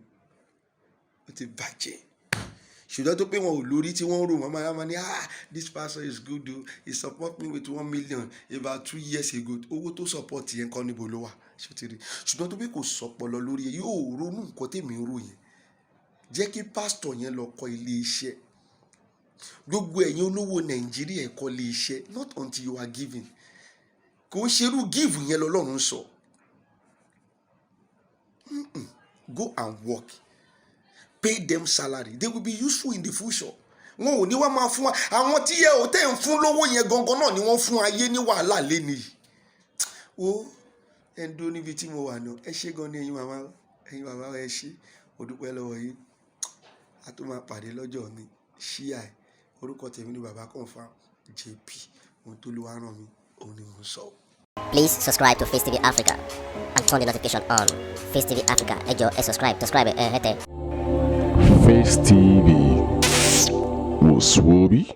Ó ti bàjẹ́. Ṣùgbọ́n tó pé wọn ò lórí tí wọ́n ń rò, wọ́n máa ní, "Ah, this pastor is good o. He support me with 1 million about 2 years ago." Owó tó support yẹn kọ́, níbo ló wà? Ṣó ti rí? Ṣùgbọ́n tó pé kò sọpọlọ lórí ẹ, yóò ronú nǹkan tèmi ń rò yẹn. Jẹ́ kí pásítọ̀ yẹn lọ kọ́ ilé iṣẹ́. Gbogbo ẹ̀yin olówó Nàìjíríà, ẹ kọ́ ilé iṣẹ́. Not until you are giving. Kò ń ṣerú give yẹn lọ́lọ́run sọ. Go and work, pay them salary, they will be useful in the future. Wọn ò ní wá máa fún wa. Àwọn tí yẹ ò tẹ́ ń fún lówó yẹn gangan náà ni wọ́n fún ayé ní wàhálà lẹ́nu yìí. Wo, ẹ ń dúró níbi tí mo wà náà. Ẹ ṣé gan ni, ẹ̀yin màmá, ẹ̀yin bàbá, ẹ ṣé, mo dúpẹ́ lọ́wọ́ yín. A tún máa pàdé lọ́jọ́ mi. Ṣíà ẹ̀, orúkọ tèmi ni Baba Confirm JP. Ohun tó lù wá ràn mí, òun ni mò ń sọ. Please subscribe to Face TV Africa and turn the notification on. Face TV Africa, ẹ jọ̀ọ́, ẹ subscribe, subscribe ẹ hẹ́tẹ̀. Face TV was Swoby.